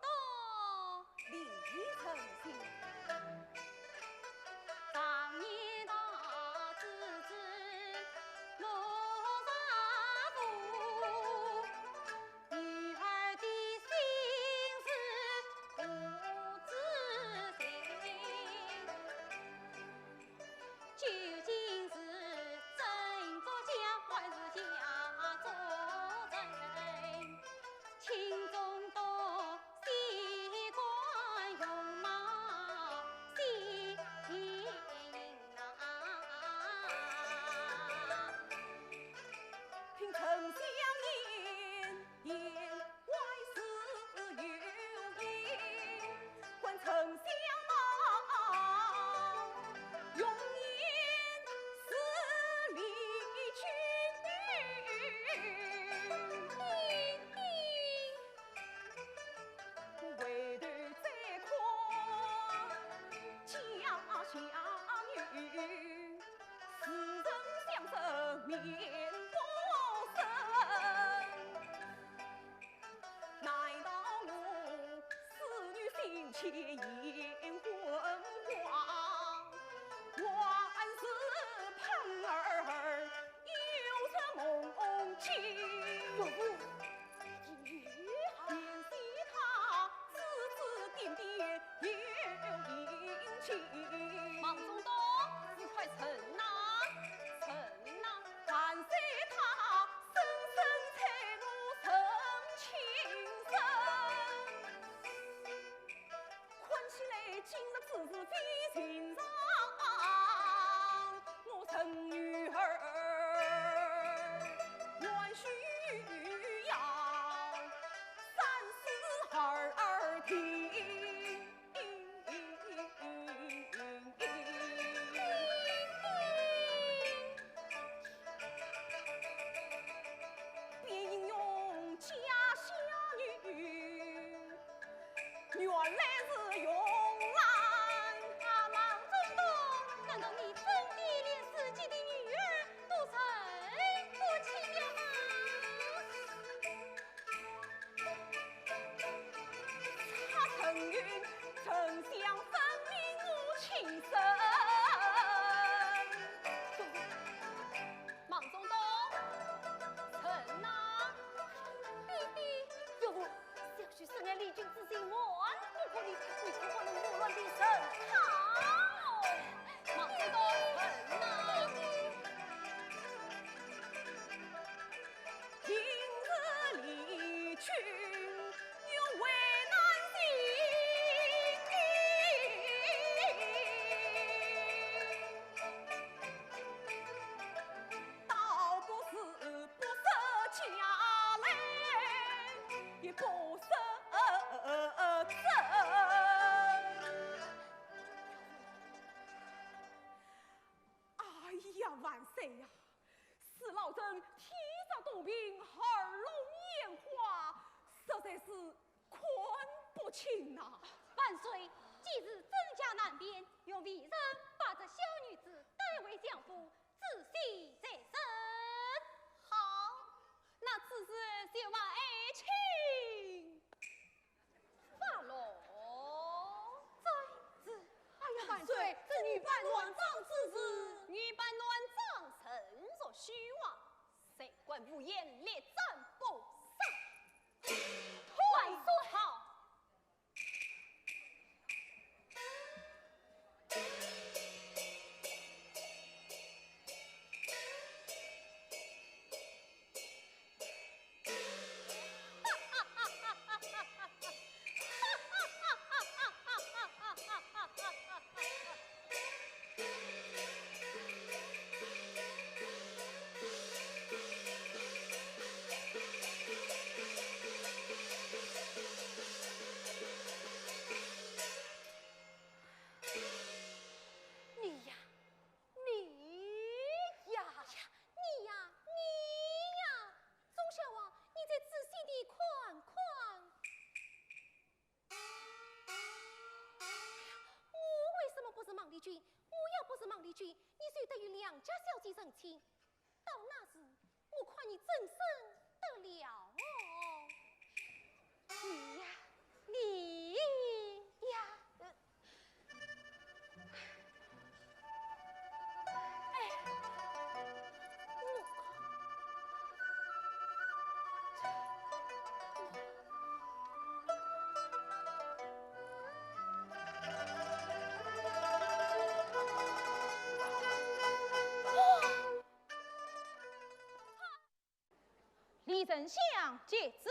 东！李丞相。难道我思女心切眼昏花，还是盼儿又是梦境？岳父，怜惜他指指点点又殷勤。孟宗东，你快承呐，承呐！万岁他深深爱我成亲生。 看起来今日之事非寻常，我陈女儿还需要三思而定。卞应用假小女， 原来是用兰。啊，孟宗东，难道你真的连自己的女儿都认不清了吗？他曾云，沉香分明我亲生。孟宗东，承呐！爹爹，岳父， 小婿深爱丽君之心，万不可离，你可不能胡乱地认她。孟宗东，承呐！今日丽君有为难情，倒不是 不舍家来也不舍身。哎呀，万岁呀！是老臣体弱多病，耳聋眼花，实在是看不清呐。万岁，既是真假难辨，愿微臣把这小女子带回相府， 仔细再审。好，那此事就望爱卿发落。遵旨。哎呀，万岁，这女扮男装之事，女扮男装，纯属虚妄，谁敢胡言，立斩不赦。快说好。你呀，你呀！你呀，你呀！钟孝王，你再仔细地看看。 我为什么不是孟丽君？我要不是孟丽君，你谁得与良家小姐成亲？到那时，我看你怎生得了哦？你呀，你呀，呃，哎，我 李丞相接旨。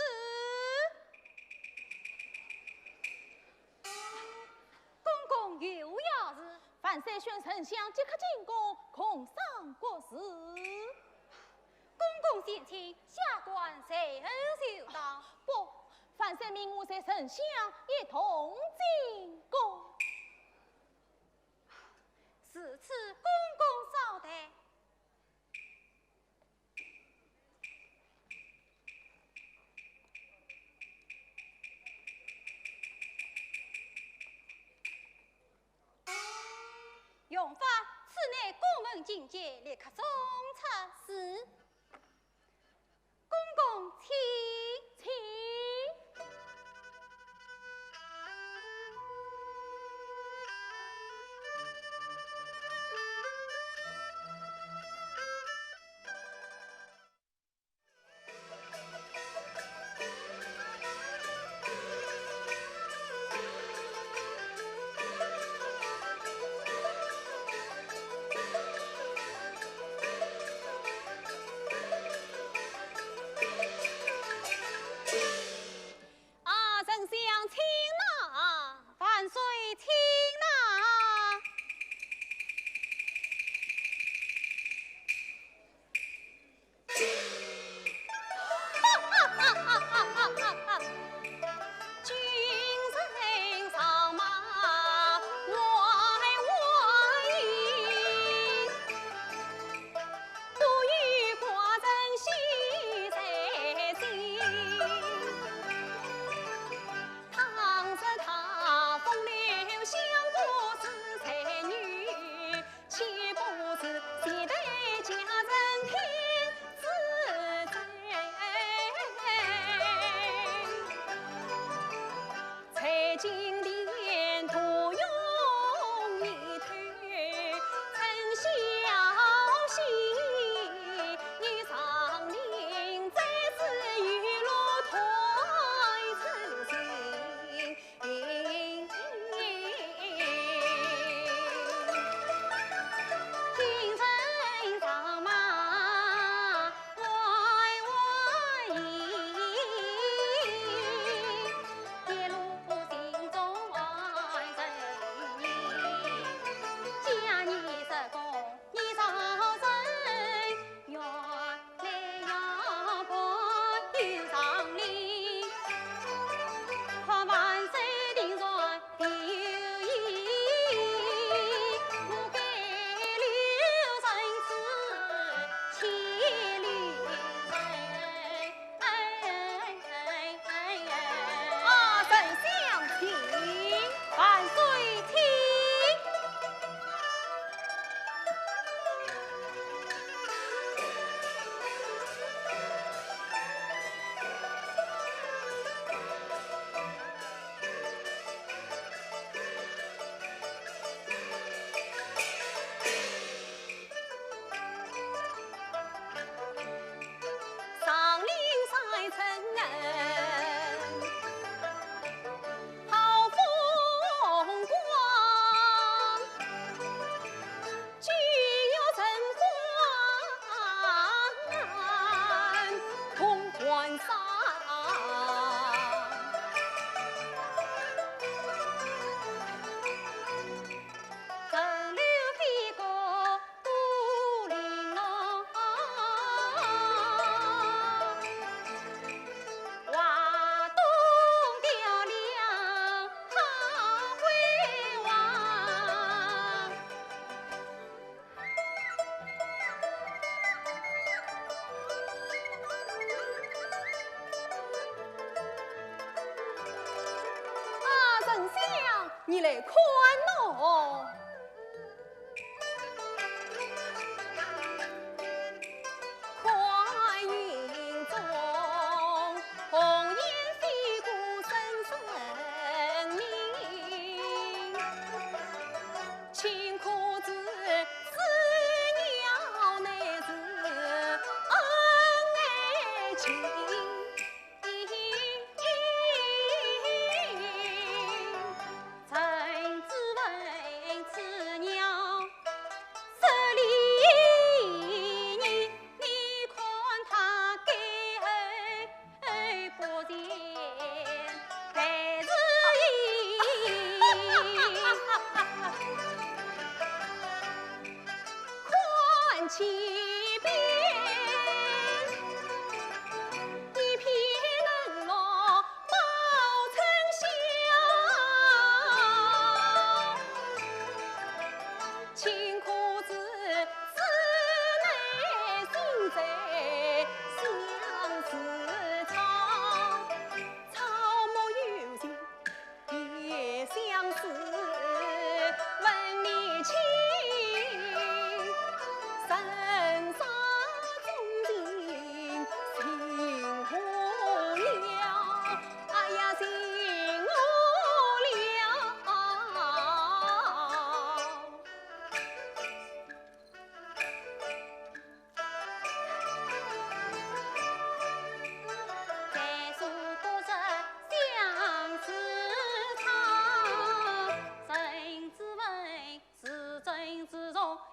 公公有要事。万岁宣丞相即刻进宫，共商国事。公公前请，下官随后就到。不，万岁命我随丞相一同进宫。如此，公公稍待。 荣发，此内公文进见，立刻送出。是。公公请。请。 啊，丞相请呐，万岁请呐。 啊，丞相请，万岁请。 啊，丞相，你来看喏。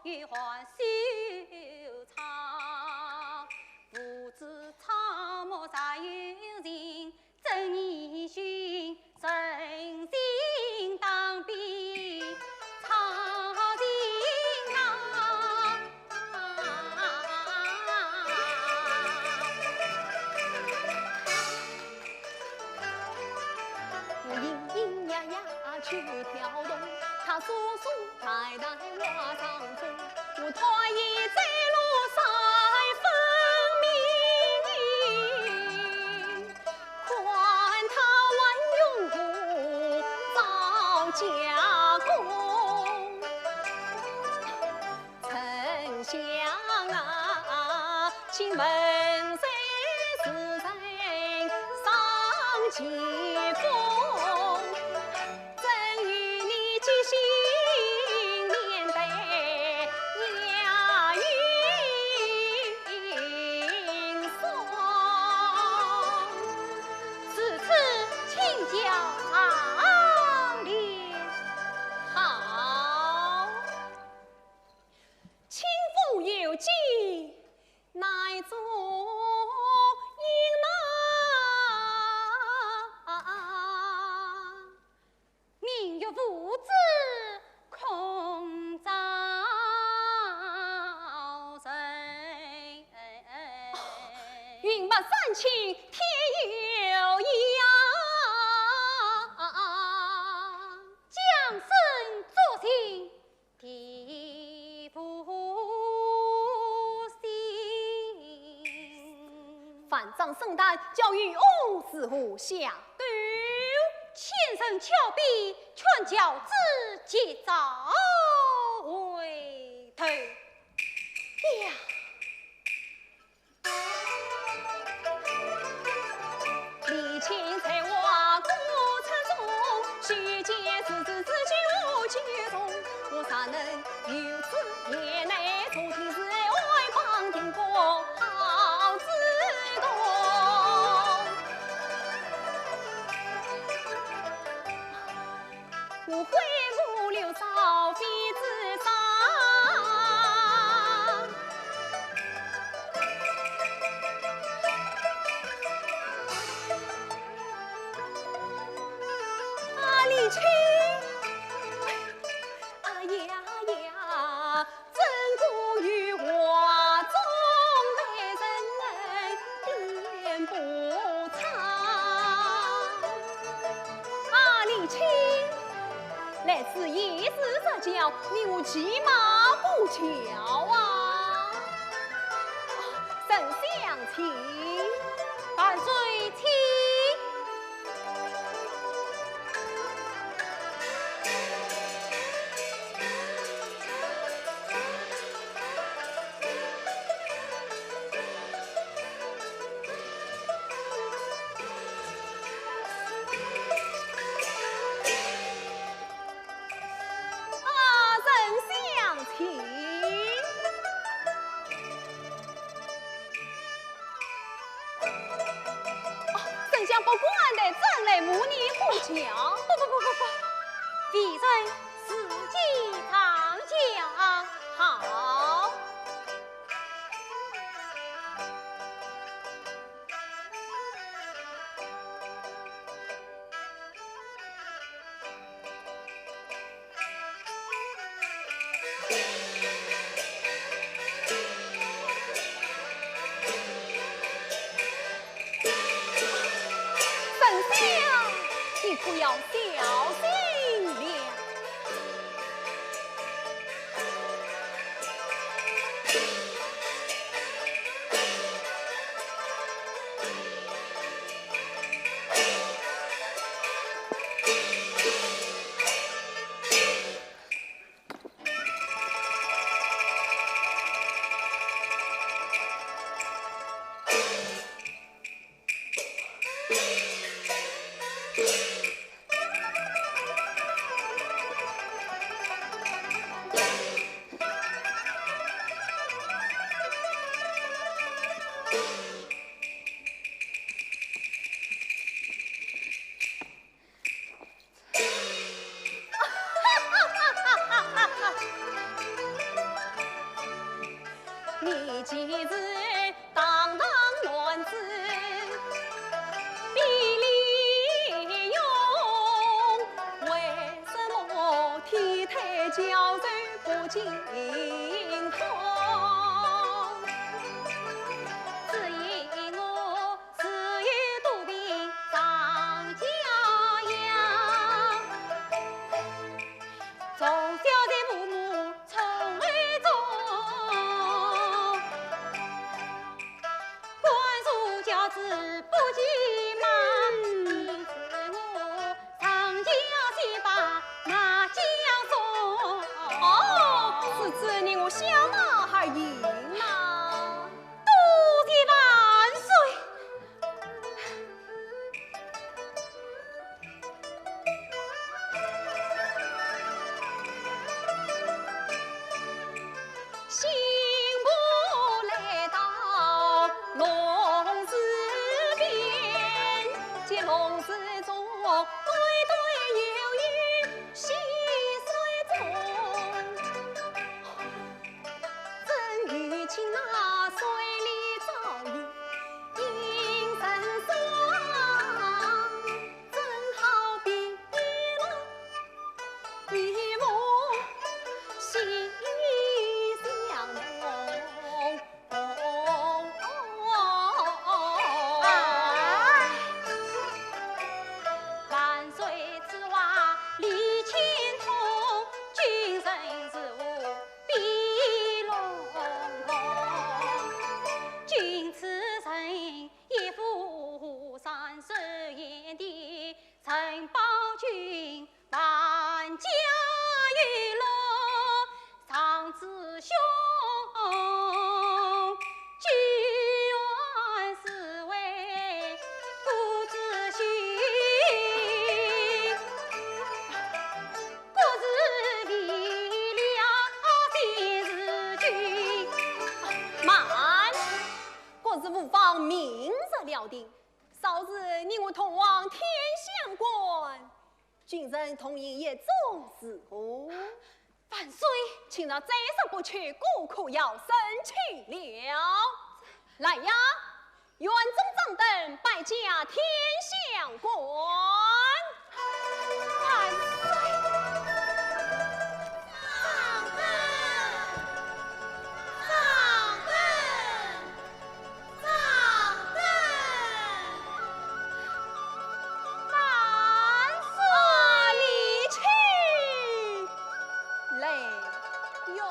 有还修草，父子草木皆有情，正义心，诚心当比草情啊。 我隐隐约约去跳动，他疏疏淡淡话上风，我推移在路上分明，看他还用我造假功。 丞相啊，请问谁是人上疾风？怎与你寄信面对押运送？如此请教上联。好。 清风有寄，乃祝英郎。明月无枝空照人。云墨山青天有涯。江声作兴 地不新。万丈深潭交与我如何下渡？千层峭壁劝教子及早回头。呀！ 啊，李清！哎呀呀！ 啊，李清，来此一时之交，你我骑马过桥啊！丞相请。万岁请。 啊，丞相请。哦，丞相不敢的，怎奈无可奈何。不不不不不，微臣自己上轿。好。 丞相，你可要小心了。 丞你既是堂堂男子，比李荣，为什么体态娇瘦不经风？只因我自幼多病上家养，从小在父母 宠儿中，管束教子不及妈。你知我上家先把马将送。哦，是子你我相马还赢呐。多谢万岁。 新妇来到龙池边，见龙池中对对有有溪水中，正有情那水里照影映成双。 正好比一幅一幅心相同。哎，万岁此话理清通，君臣如比龙凤。君此人 一副三十年的陈宝军，万家有乐常子兄，举案是为父之心，国事为了先是君。慢！ 国事无妨明日料定，稍时你我同往天相馆，君臣同饮一盅如何？万岁！卿若再说不去，顾客要生气了。来呀，园中掌灯，摆驾天相馆。万岁！掌灯！掌灯！ 掌灯！万岁！李清来哟！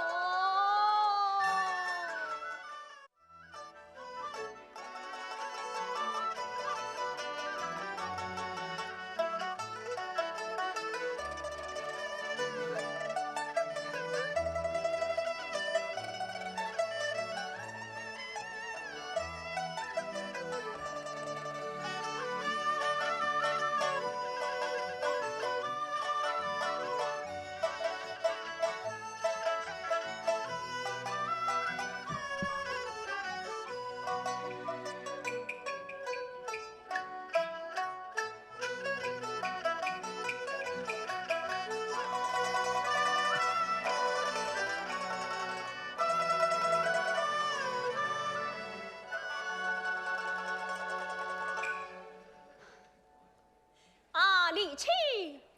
啊，李卿，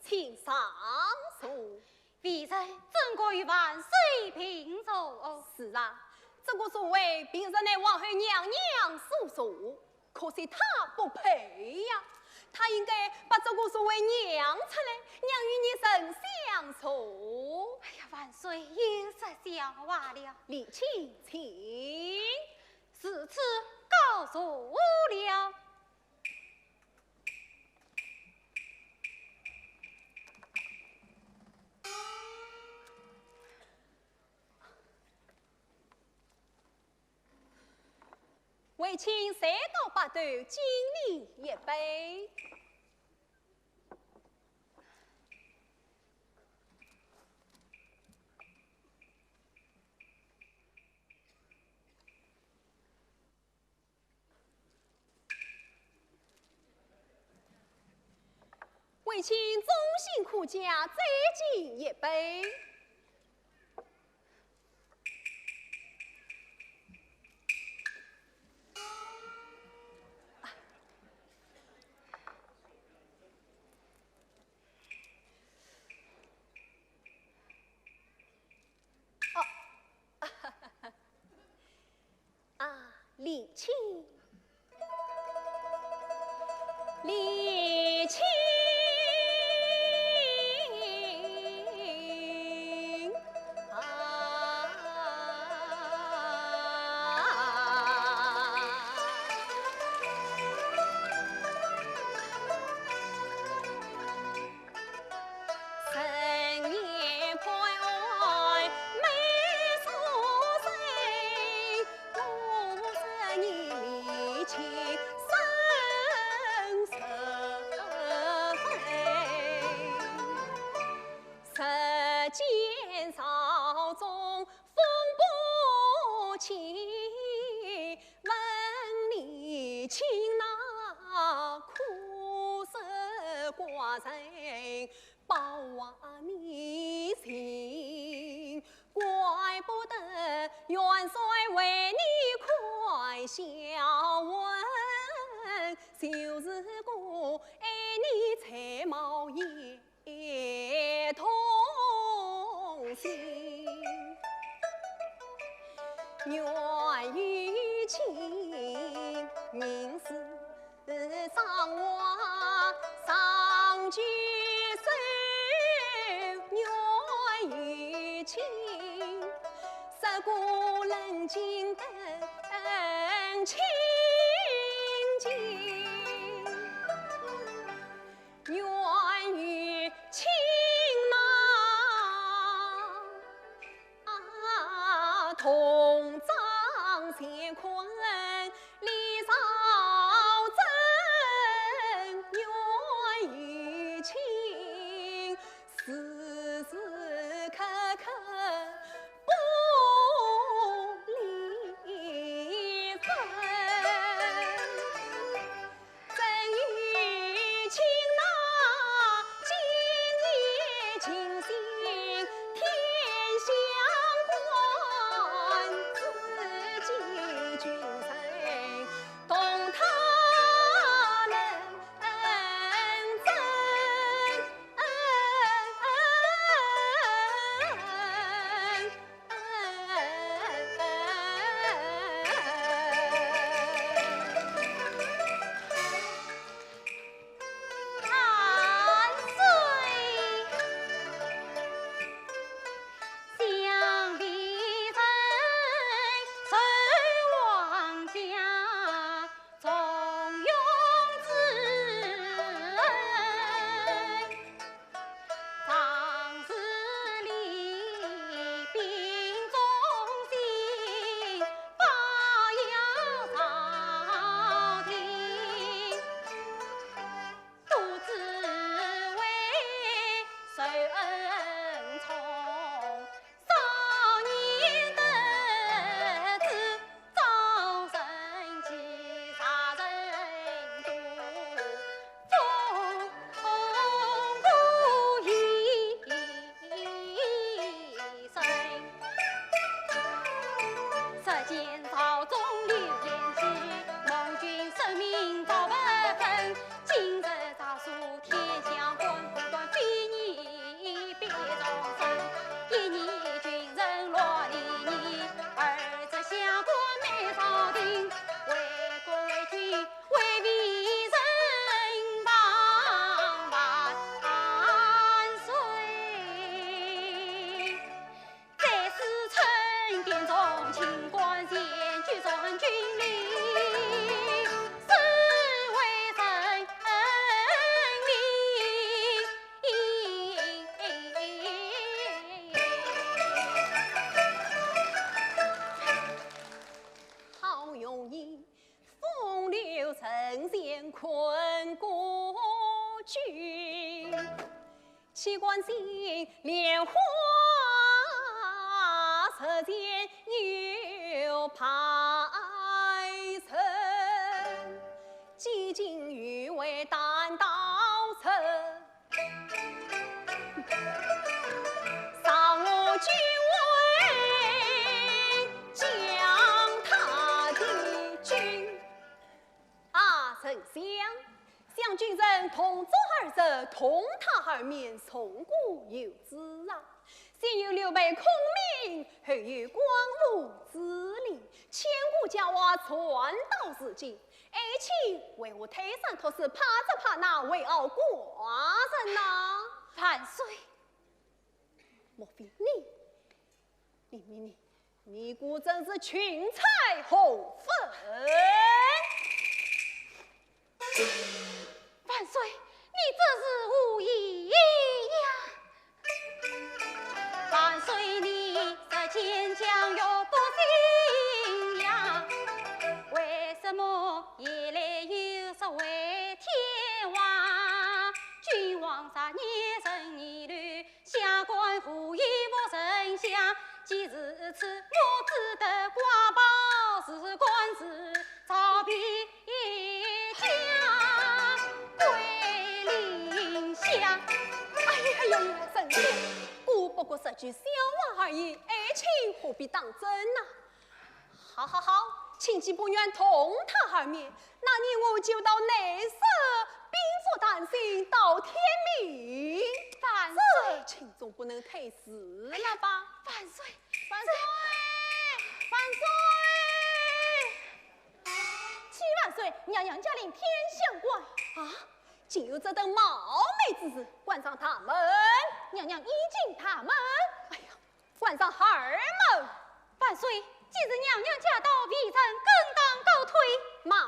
请上座。微臣怎敢与万岁平坐？是啊，这个座位平日乃皇后娘娘所坐，可惜她不配呀。她应该把这个座位让出来，让与你丞相坐。哎呀，万岁又说笑话了。李卿，请。如此告坐了。 为卿再倒八斗，敬你一杯。 为卿忠心可嘉，再敬一杯。李靖，李靖啊！ 好容易风流神仙困孤居，岂敢信莲花石前又拜神，既经愚会担当真， 啊，丞相，想君臣同桌而坐，同榻而眠，从古有之啊。先有刘备孔明，后有广陵之礼，千古佳话传到如今，爱卿为何推三托四，怕这怕那，为傲寡人呐？万岁！莫非你，你，你，你，你果真是裙钗何分？ 万岁，你这是何意呀？万岁，你这坚强又不信呀？为什么夜来又说回天话？君王杀你人你律， 下官何以无丞相？既如此，我只得挂报，是官是朝边家归林下。哎呀呀呀，丞相，姑不过说句笑话而已，爱卿何必当真呐？ 好好好，卿既不愿同他会面，那你我就到内室，屏住丹心到天明。万岁！这卿总不能推辞了吧？万岁！万岁！万岁！启万岁，娘娘驾临天香馆。啊，竟有这等冒昧之事，关上大门。娘娘已进大门。哎呀， 关上二门。万岁，既是娘娘驾到，微臣更当告退。慢，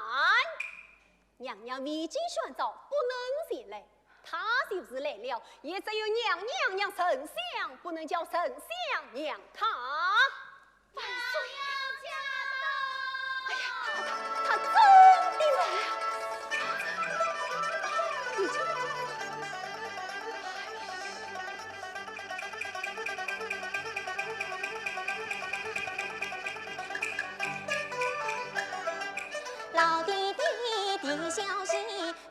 娘娘未经宣召，不能前来。她就是来了，也只有娘娘让丞相，不能叫丞相让她。万岁！娘娘驾到！哎呀，她，她，她真的来了。已经 老弟弟，弟小姐，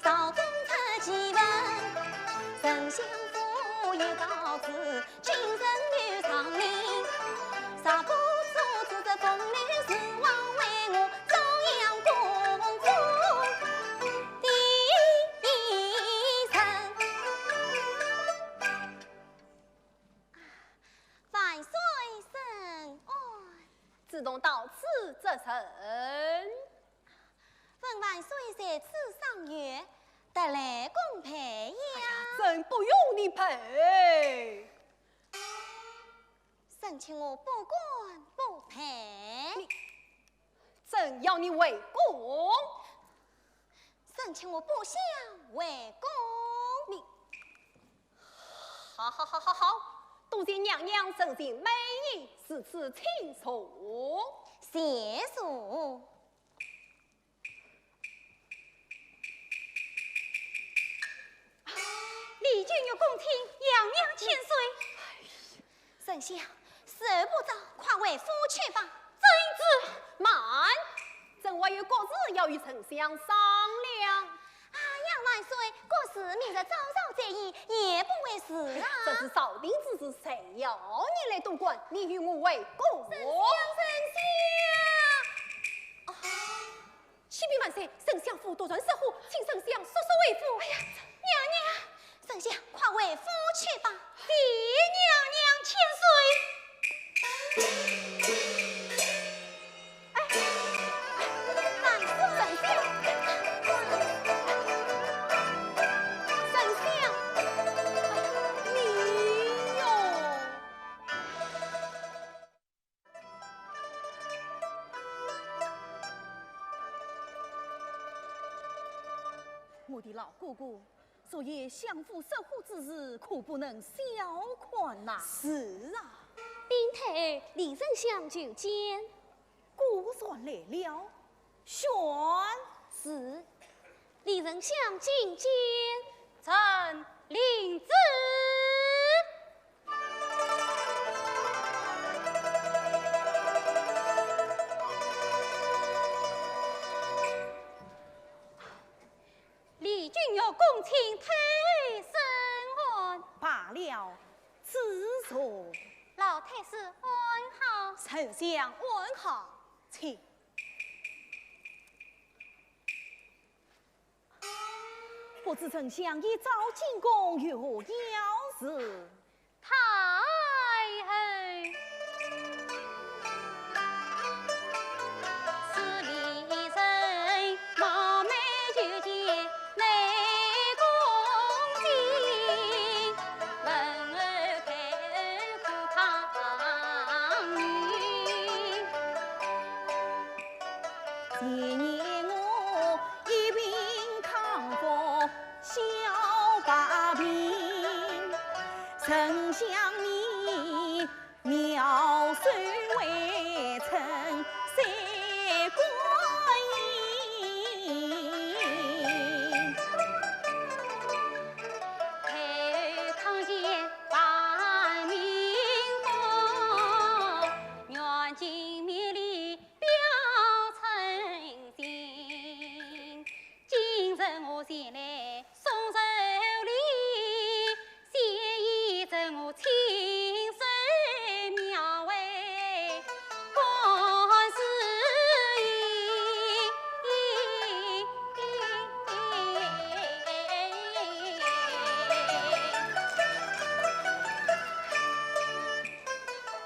朝中出奇闻，丞相府也告辞，今日女上林，啥不知这疯女是枉为我昭阳公主的一生。 万岁圣安。自从到此则甚？闻万岁在此赏月，特来恭陪呀。哎呀，朕不用你陪。臣请我不敢不陪。你，朕要你回宫。 臣请我不想回宫。你，好好好好好，多谢娘娘深情美意，如此请坐。谢坐。 李君玉恭请娘娘千岁。丞相，时候不早，快回府去吧。遵旨。慢，朕还有国事要与丞相商量。哎呀，万岁，国事明日早朝再议，也不为迟啊。这是朝廷之事，谁要你来多管？你与我回宫。丞相，丞相。哦。 启禀万岁，丞相府突然失火，请丞相速速回府。哎呀，娘娘！丞相，快回府去吧。谢娘娘千岁。哎，万岁！丞相，丞相，你哟。 我的老哥哥，昨夜相府失火之事，可不能小看呐。是啊。禀太后，李丞相求见。果然来了。宣。是。李丞相觐见。臣领旨。 李君玉恭请太后圣安。罢了，自坐。老太师安好。丞相安好，请。 不知丞相一早进宫有何要事？太后。前年我一病康复小百病，丞相你妙手回春三观音。抬头看见万民福，愿君面里 表春心。今日我前来送寿礼，谢谢我亲手描绘观世音。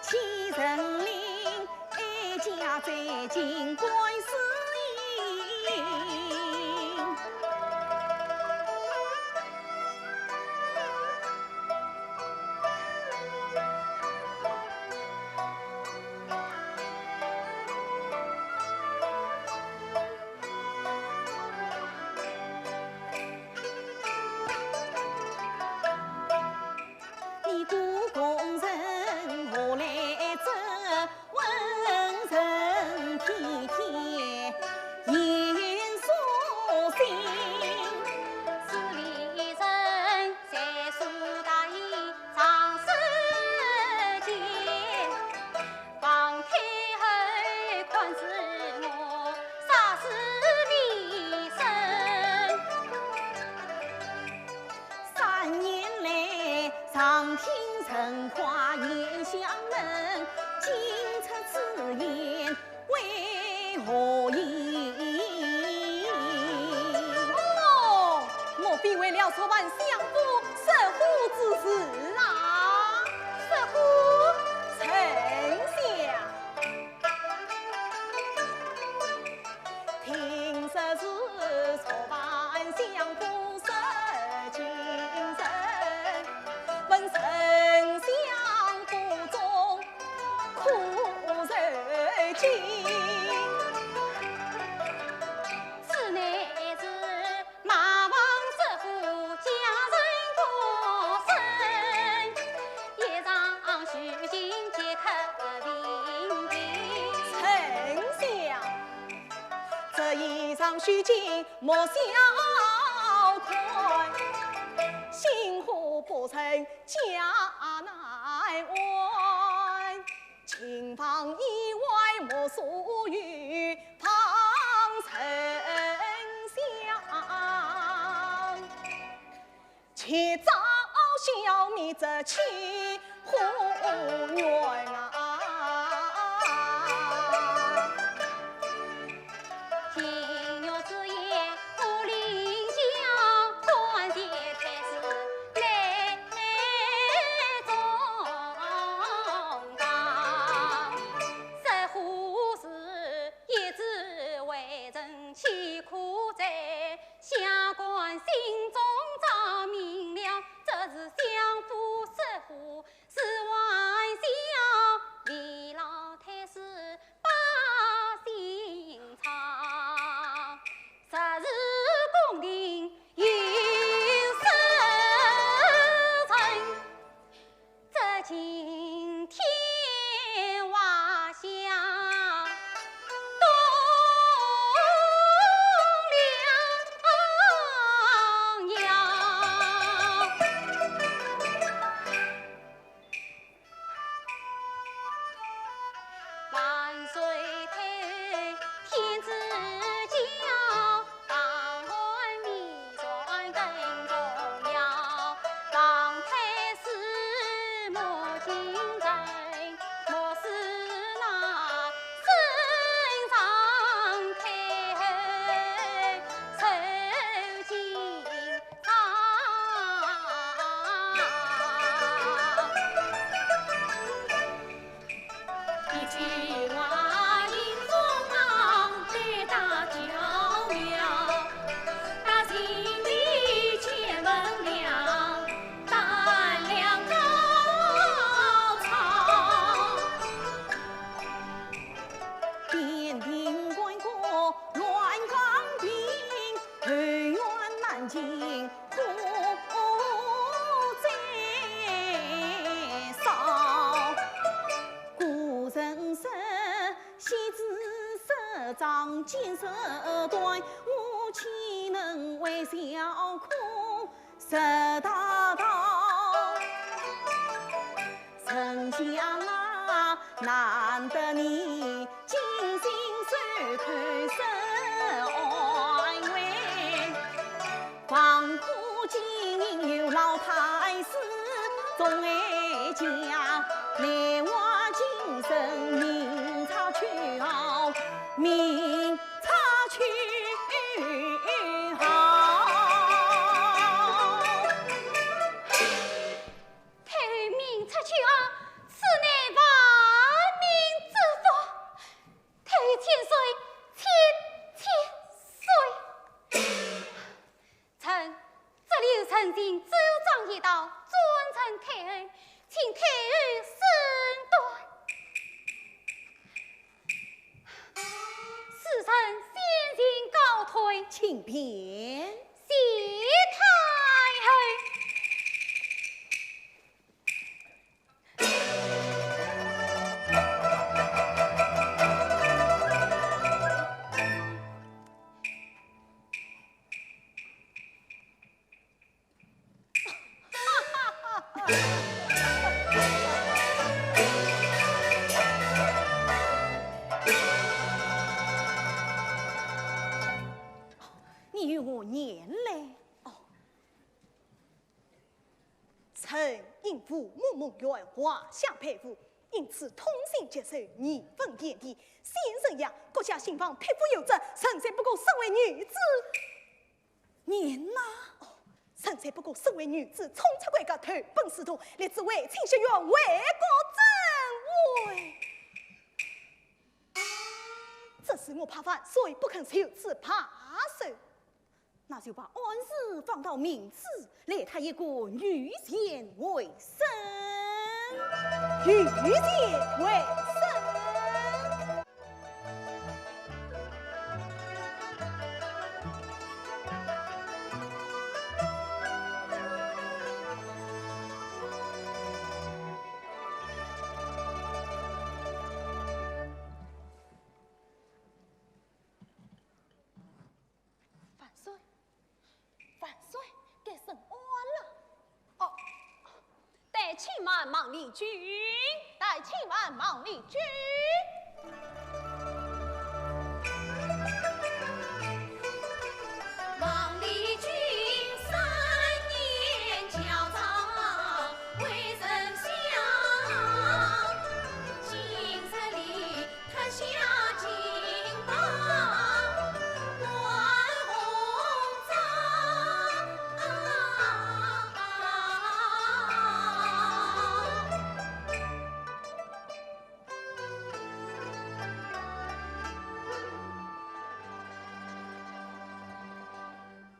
启程令哀家追寻观世音。 你故宫人，我来这问人，天天言说心。是里人，在苏大爷长时间，王太后看是我啥时变身。 三年来，常听人话言相问，今出此言为何意？哦，莫非为了触犯相府失火之事啊？失火？丞相。 听说是触犯相府失敬人，问丞相府中可受惊。此乃是 马王失火，家人不生，一场虚惊皆可平平。丞相，这一场虚惊莫小看，心火不成家难安。 琴房以外莫所有，旁丞相，且早消灭这起火源啊！ 今日之夜，我领教团结太师来中堂。这火事一直为人岂可在，下官心中着明了，这是相府失火，是还乡为老太师 把心肠，实是宫廷有失人，这惊天画像动了摇。 万岁，太天子驾，大安面前更重要。王太师莫进城，莫使那圣上太后受惊。 奠定关公仗剑身短，我岂能为小苦受大盗？丞相啊，难得你尽心收看，受安慰。 望可今有老太师，总哀家，奈我今生命差去好，命差去好。太后命差去好，此乃万民之福。太后千岁，千千岁。 臣，这里有陈情奏章一道，转呈太后，请太后审断。使臣先行告退。请便。谢太后。 你与我言来。哦， 臣因父母蒙冤，华夏被俘，因此痛心疾首，义愤填膺。现如今，国家兴亡，匹夫有责，臣才不过身为女子。念呐？哦，臣才不过身为女子，冲出闺阁，投奔仕途，立志为清雪县，为国争位。只是我怕万岁不肯就此罢休。 那就把案事放到明日，来他一个御前会审。御前会审。 万岁，万岁，该审案了。哦，带请慢，孟丽君，带请慢，孟丽君。孟丽君三年校招为丞相，今日里 脱下金榜换红装。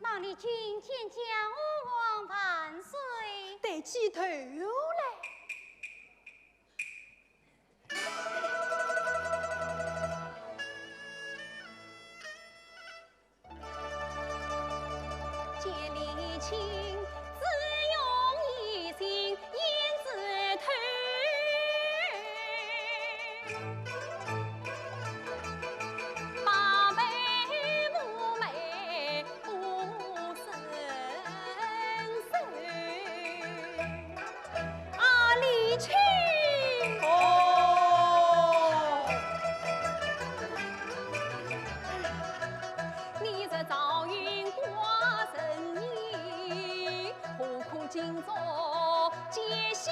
孟丽君见驾，吾皇万岁。对，起头来。 见李靖，自用一心胭脂头。八眉五眉 不胜收。啊，李靖。哦。你这赵云寡人意，何苦今朝见下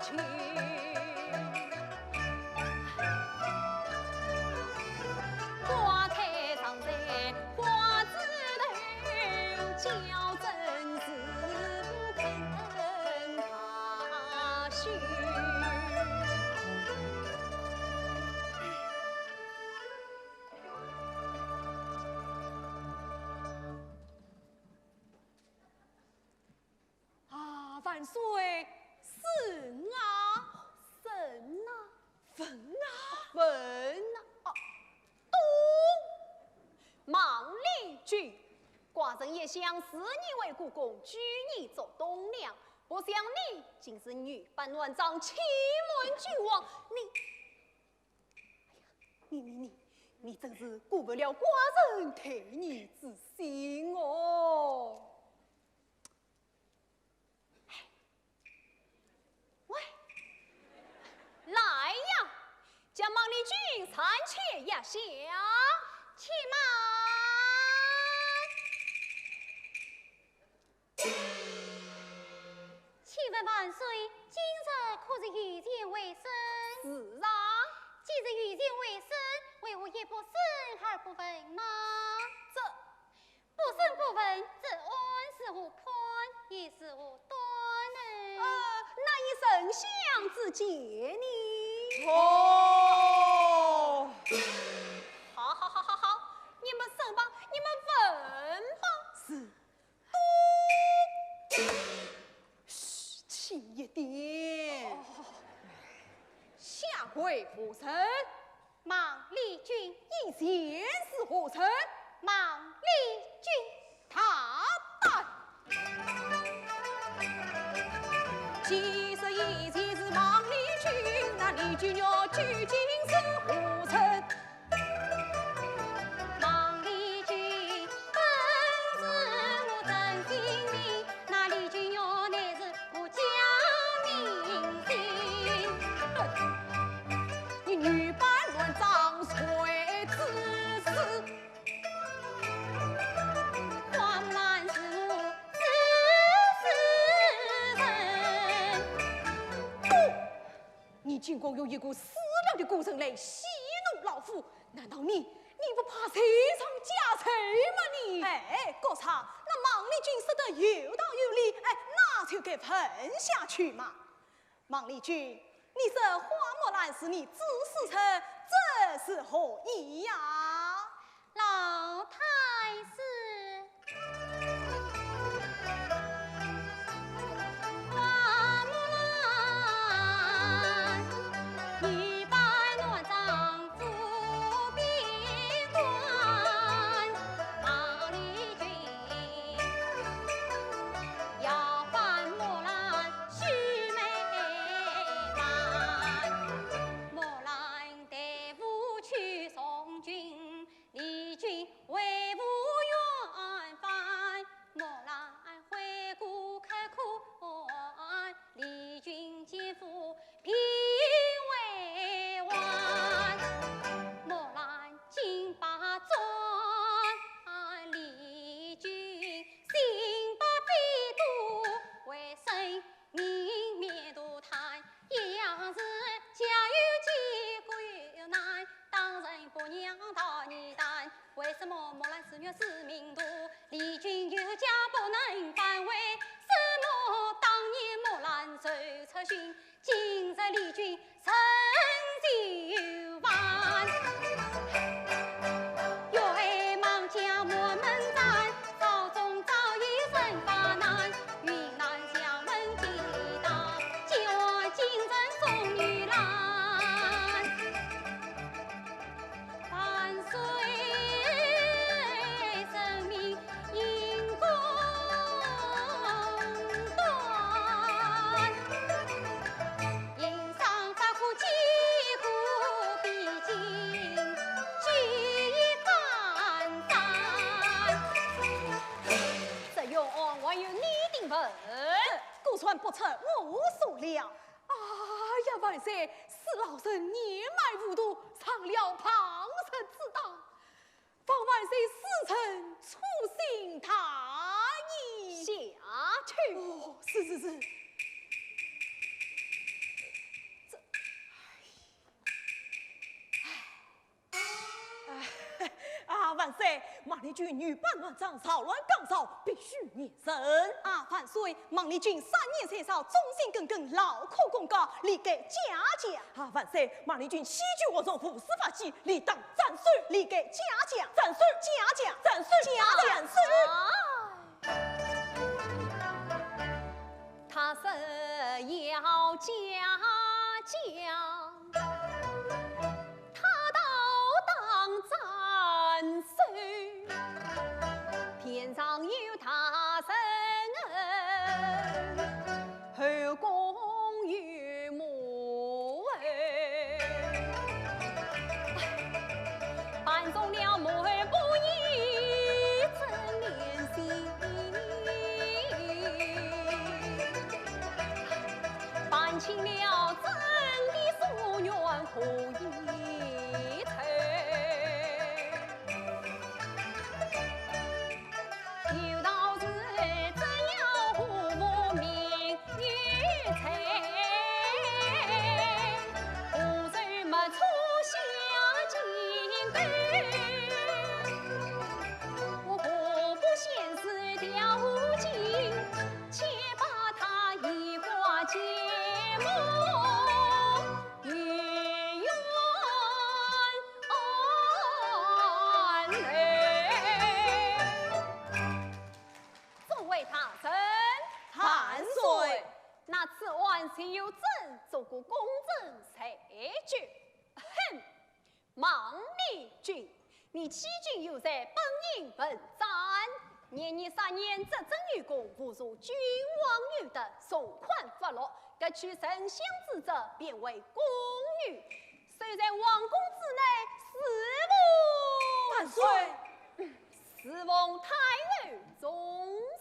去？ 花开常在花枝头，娇嗔是不肯罢休。啊，万岁，是啊。什啊？问啊。问啊。哦，东。孟丽君，寡人一向视你为国公，举你做栋梁，不想你竟是女扮男装，欺瞒君王，你 哎呀，你你你，你真是辜负了寡人待你之心哦。喂，来呀，将孟丽君暂且压下。且慢。 请问万岁，今日可是御前会审？是啊。既是御前会审，为何一不审二不问吗？这，不审不问，这案如何判，也如何断呢？呃，那依丞相之见呢？哦。好好好好好，你们审吧，你们问吧。是。 嘘，轻一点。哦。下跪何人？孟丽君。以前是何人？孟丽君。大胆！既说以前是孟丽君，那丽君玉究竟是何人？ 孟丽君本是我真性情，那丽君玉乃是我假名姓。哼，你女扮男装谁指使？花木兰是我指使人。滚！ 你竟敢用一个私了的官人来戏弄老夫，难道你，你不怕罪上加罪吗你？哎，国丈，那孟丽君说得有道有理，哎，那就该问下去嘛。孟丽君，你说花木兰是你指使人，这是何意呀？ 老太师。花木兰，女扮男装赴边关，孟丽君，要扮木兰须眉盘，木兰 待父去从军，丽君为父远返。木兰回顾客官，丽君见父鬓微弯。木兰金榜转，丽君心白非多，为生 人面多叹，一样是家有几个难，当成鄱阳大义旦。为什么木兰是女是民途？丽君有家不能返回，什么当年木兰走出巡，今日丽君 成就万。月黑望江满门站，朝中早已生发难。云南将门几大，几万京城送女郎。万岁圣明 因公断，因上发过几个，毕竟举一反三。这冤案还有你顶份。这，果然不出我所料。哎呀，万岁，是老臣年迈糊涂，上了旁人之当。 望万岁恕臣粗心大意。下去。哦，是，是，是。这，唉。啊，万岁，孟丽君女扮男装，扰乱纲常，必须严 审。啊，万岁，孟丽君三年三朝，忠心耿耿，劳苦功高，理该嘉奖。啊，万岁，孟丽君戏剧恶俗，无视法纪，理当斩首。理该嘉奖。斩首。嘉奖。斩首。嘉奖。斩首。啊。他是要嘉奖。 他倒当斩首，边上有大人，后宫有母后。哎，可以退。有道是只要无名与财，无事莫出下金沟。我何不先辞条金，且把她移花接木。 于园内。众位大人，万岁。那此案岂有朕做个公正裁决？哼！孟丽君， 你欺君有罪，本应问斩。念你杀人，执政有功，侮辱君王有德，从宽发落，革去丞相之职，变为宫女，守在皇宫之内，侍奉，万岁。侍奉太后终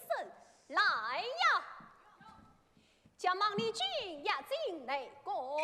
身。来呀！ 将孟丽君押进内宫。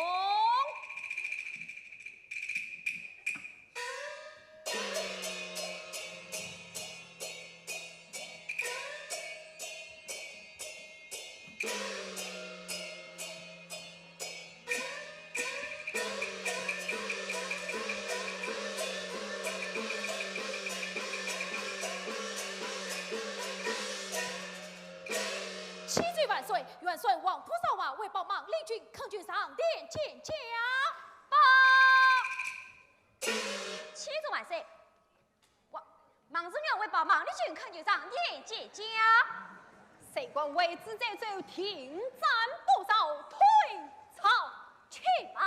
启奏万岁，元帅王仆少华为报孟丽君恳求上殿见驾。报。启奏万岁，王，孟子元为报孟丽君恳求上殿见驾。谁敢为之再奏，停斩不饶，退朝。 且慢。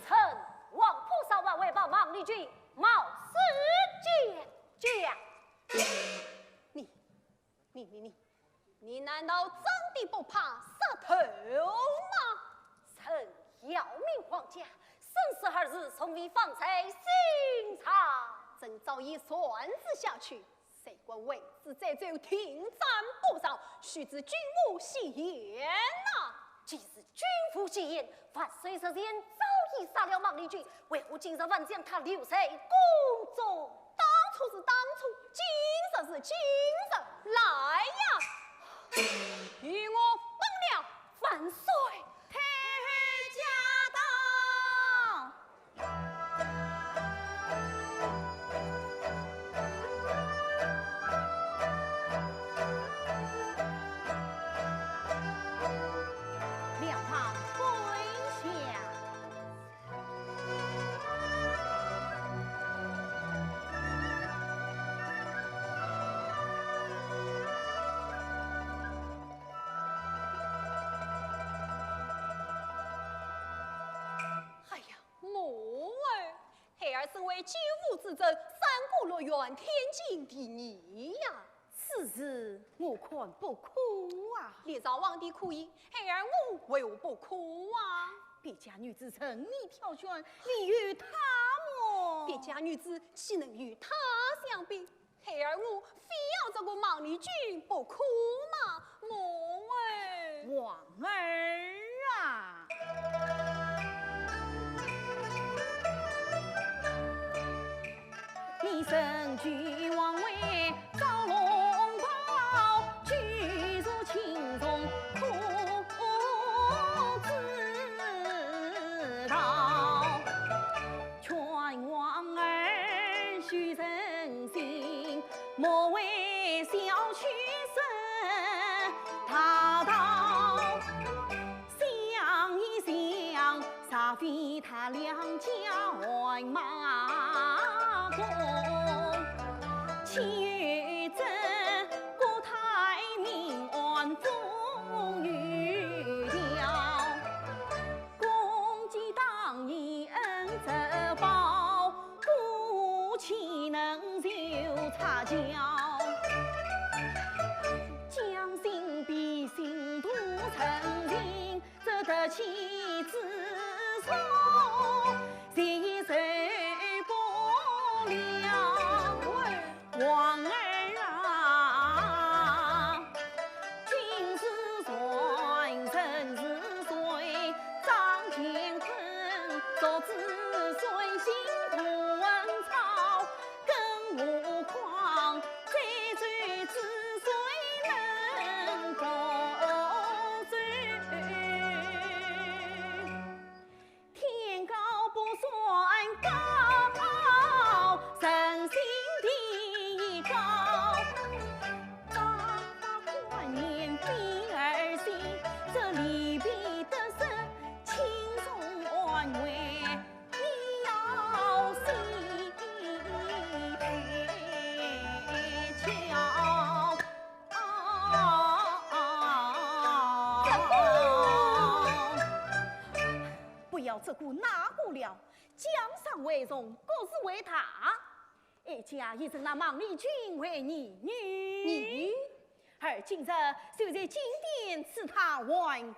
臣王仆少华为报孟丽君冒死见驾。你，你，你，你， 你难道真的不怕杀头吗？臣效命皇家，生死二字从未放在心上。朕早已传旨下去，谁敢为之再奏，停斩不饶，须知军无戏言呐。既是军无戏言，万岁实情早已杀了孟丽君，为何今日还将她留在宫中？ 当初是当初，今日是今日。来呀，与我绑了。万岁。太后驾到。两旁跪下。 哎呀，母后，孩儿身为九五之尊，三顾六院，天经地义呀。 此事我看不可啊。历朝皇帝可以，孩儿我为何不可啊？别家女子任你挑选，你与她么？别家女子岂能与她相比？孩儿我非要这个孟丽君不可吗？母后。皇儿啊！ 你身居王位遭龙袍，举足轻重可知道。劝皇儿虚诚心，莫为小屈身大道。 想一想，煞非他两家汗马功，岂有这国泰民安风雨调？功绩当以恩泽报， 故岂能受差教？将心比心度人情，这得其之所，谁也受不了。从各自回答。哀家已认那孟丽君为义女。义女？而今日就在金殿赐她还婚。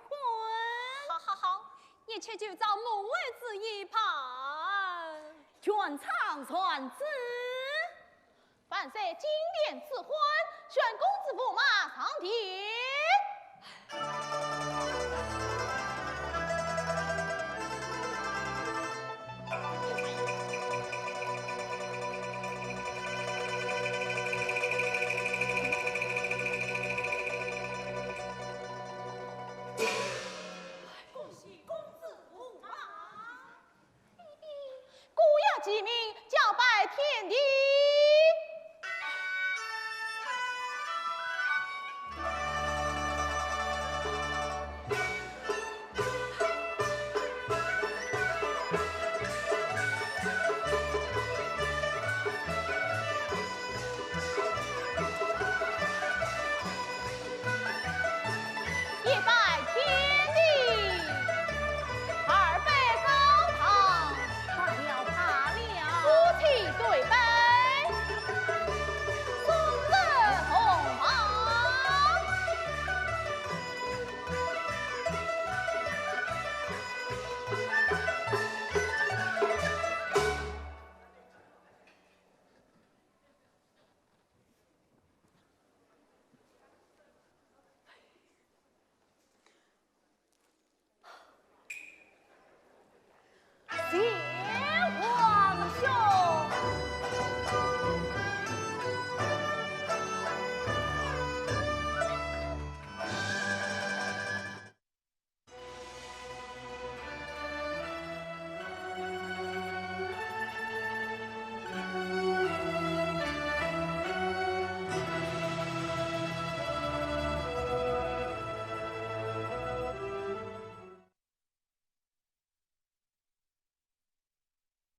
好好好，一切就照母后旨意办。全场传旨。万岁金殿赐婚，宣公子驸马上殿。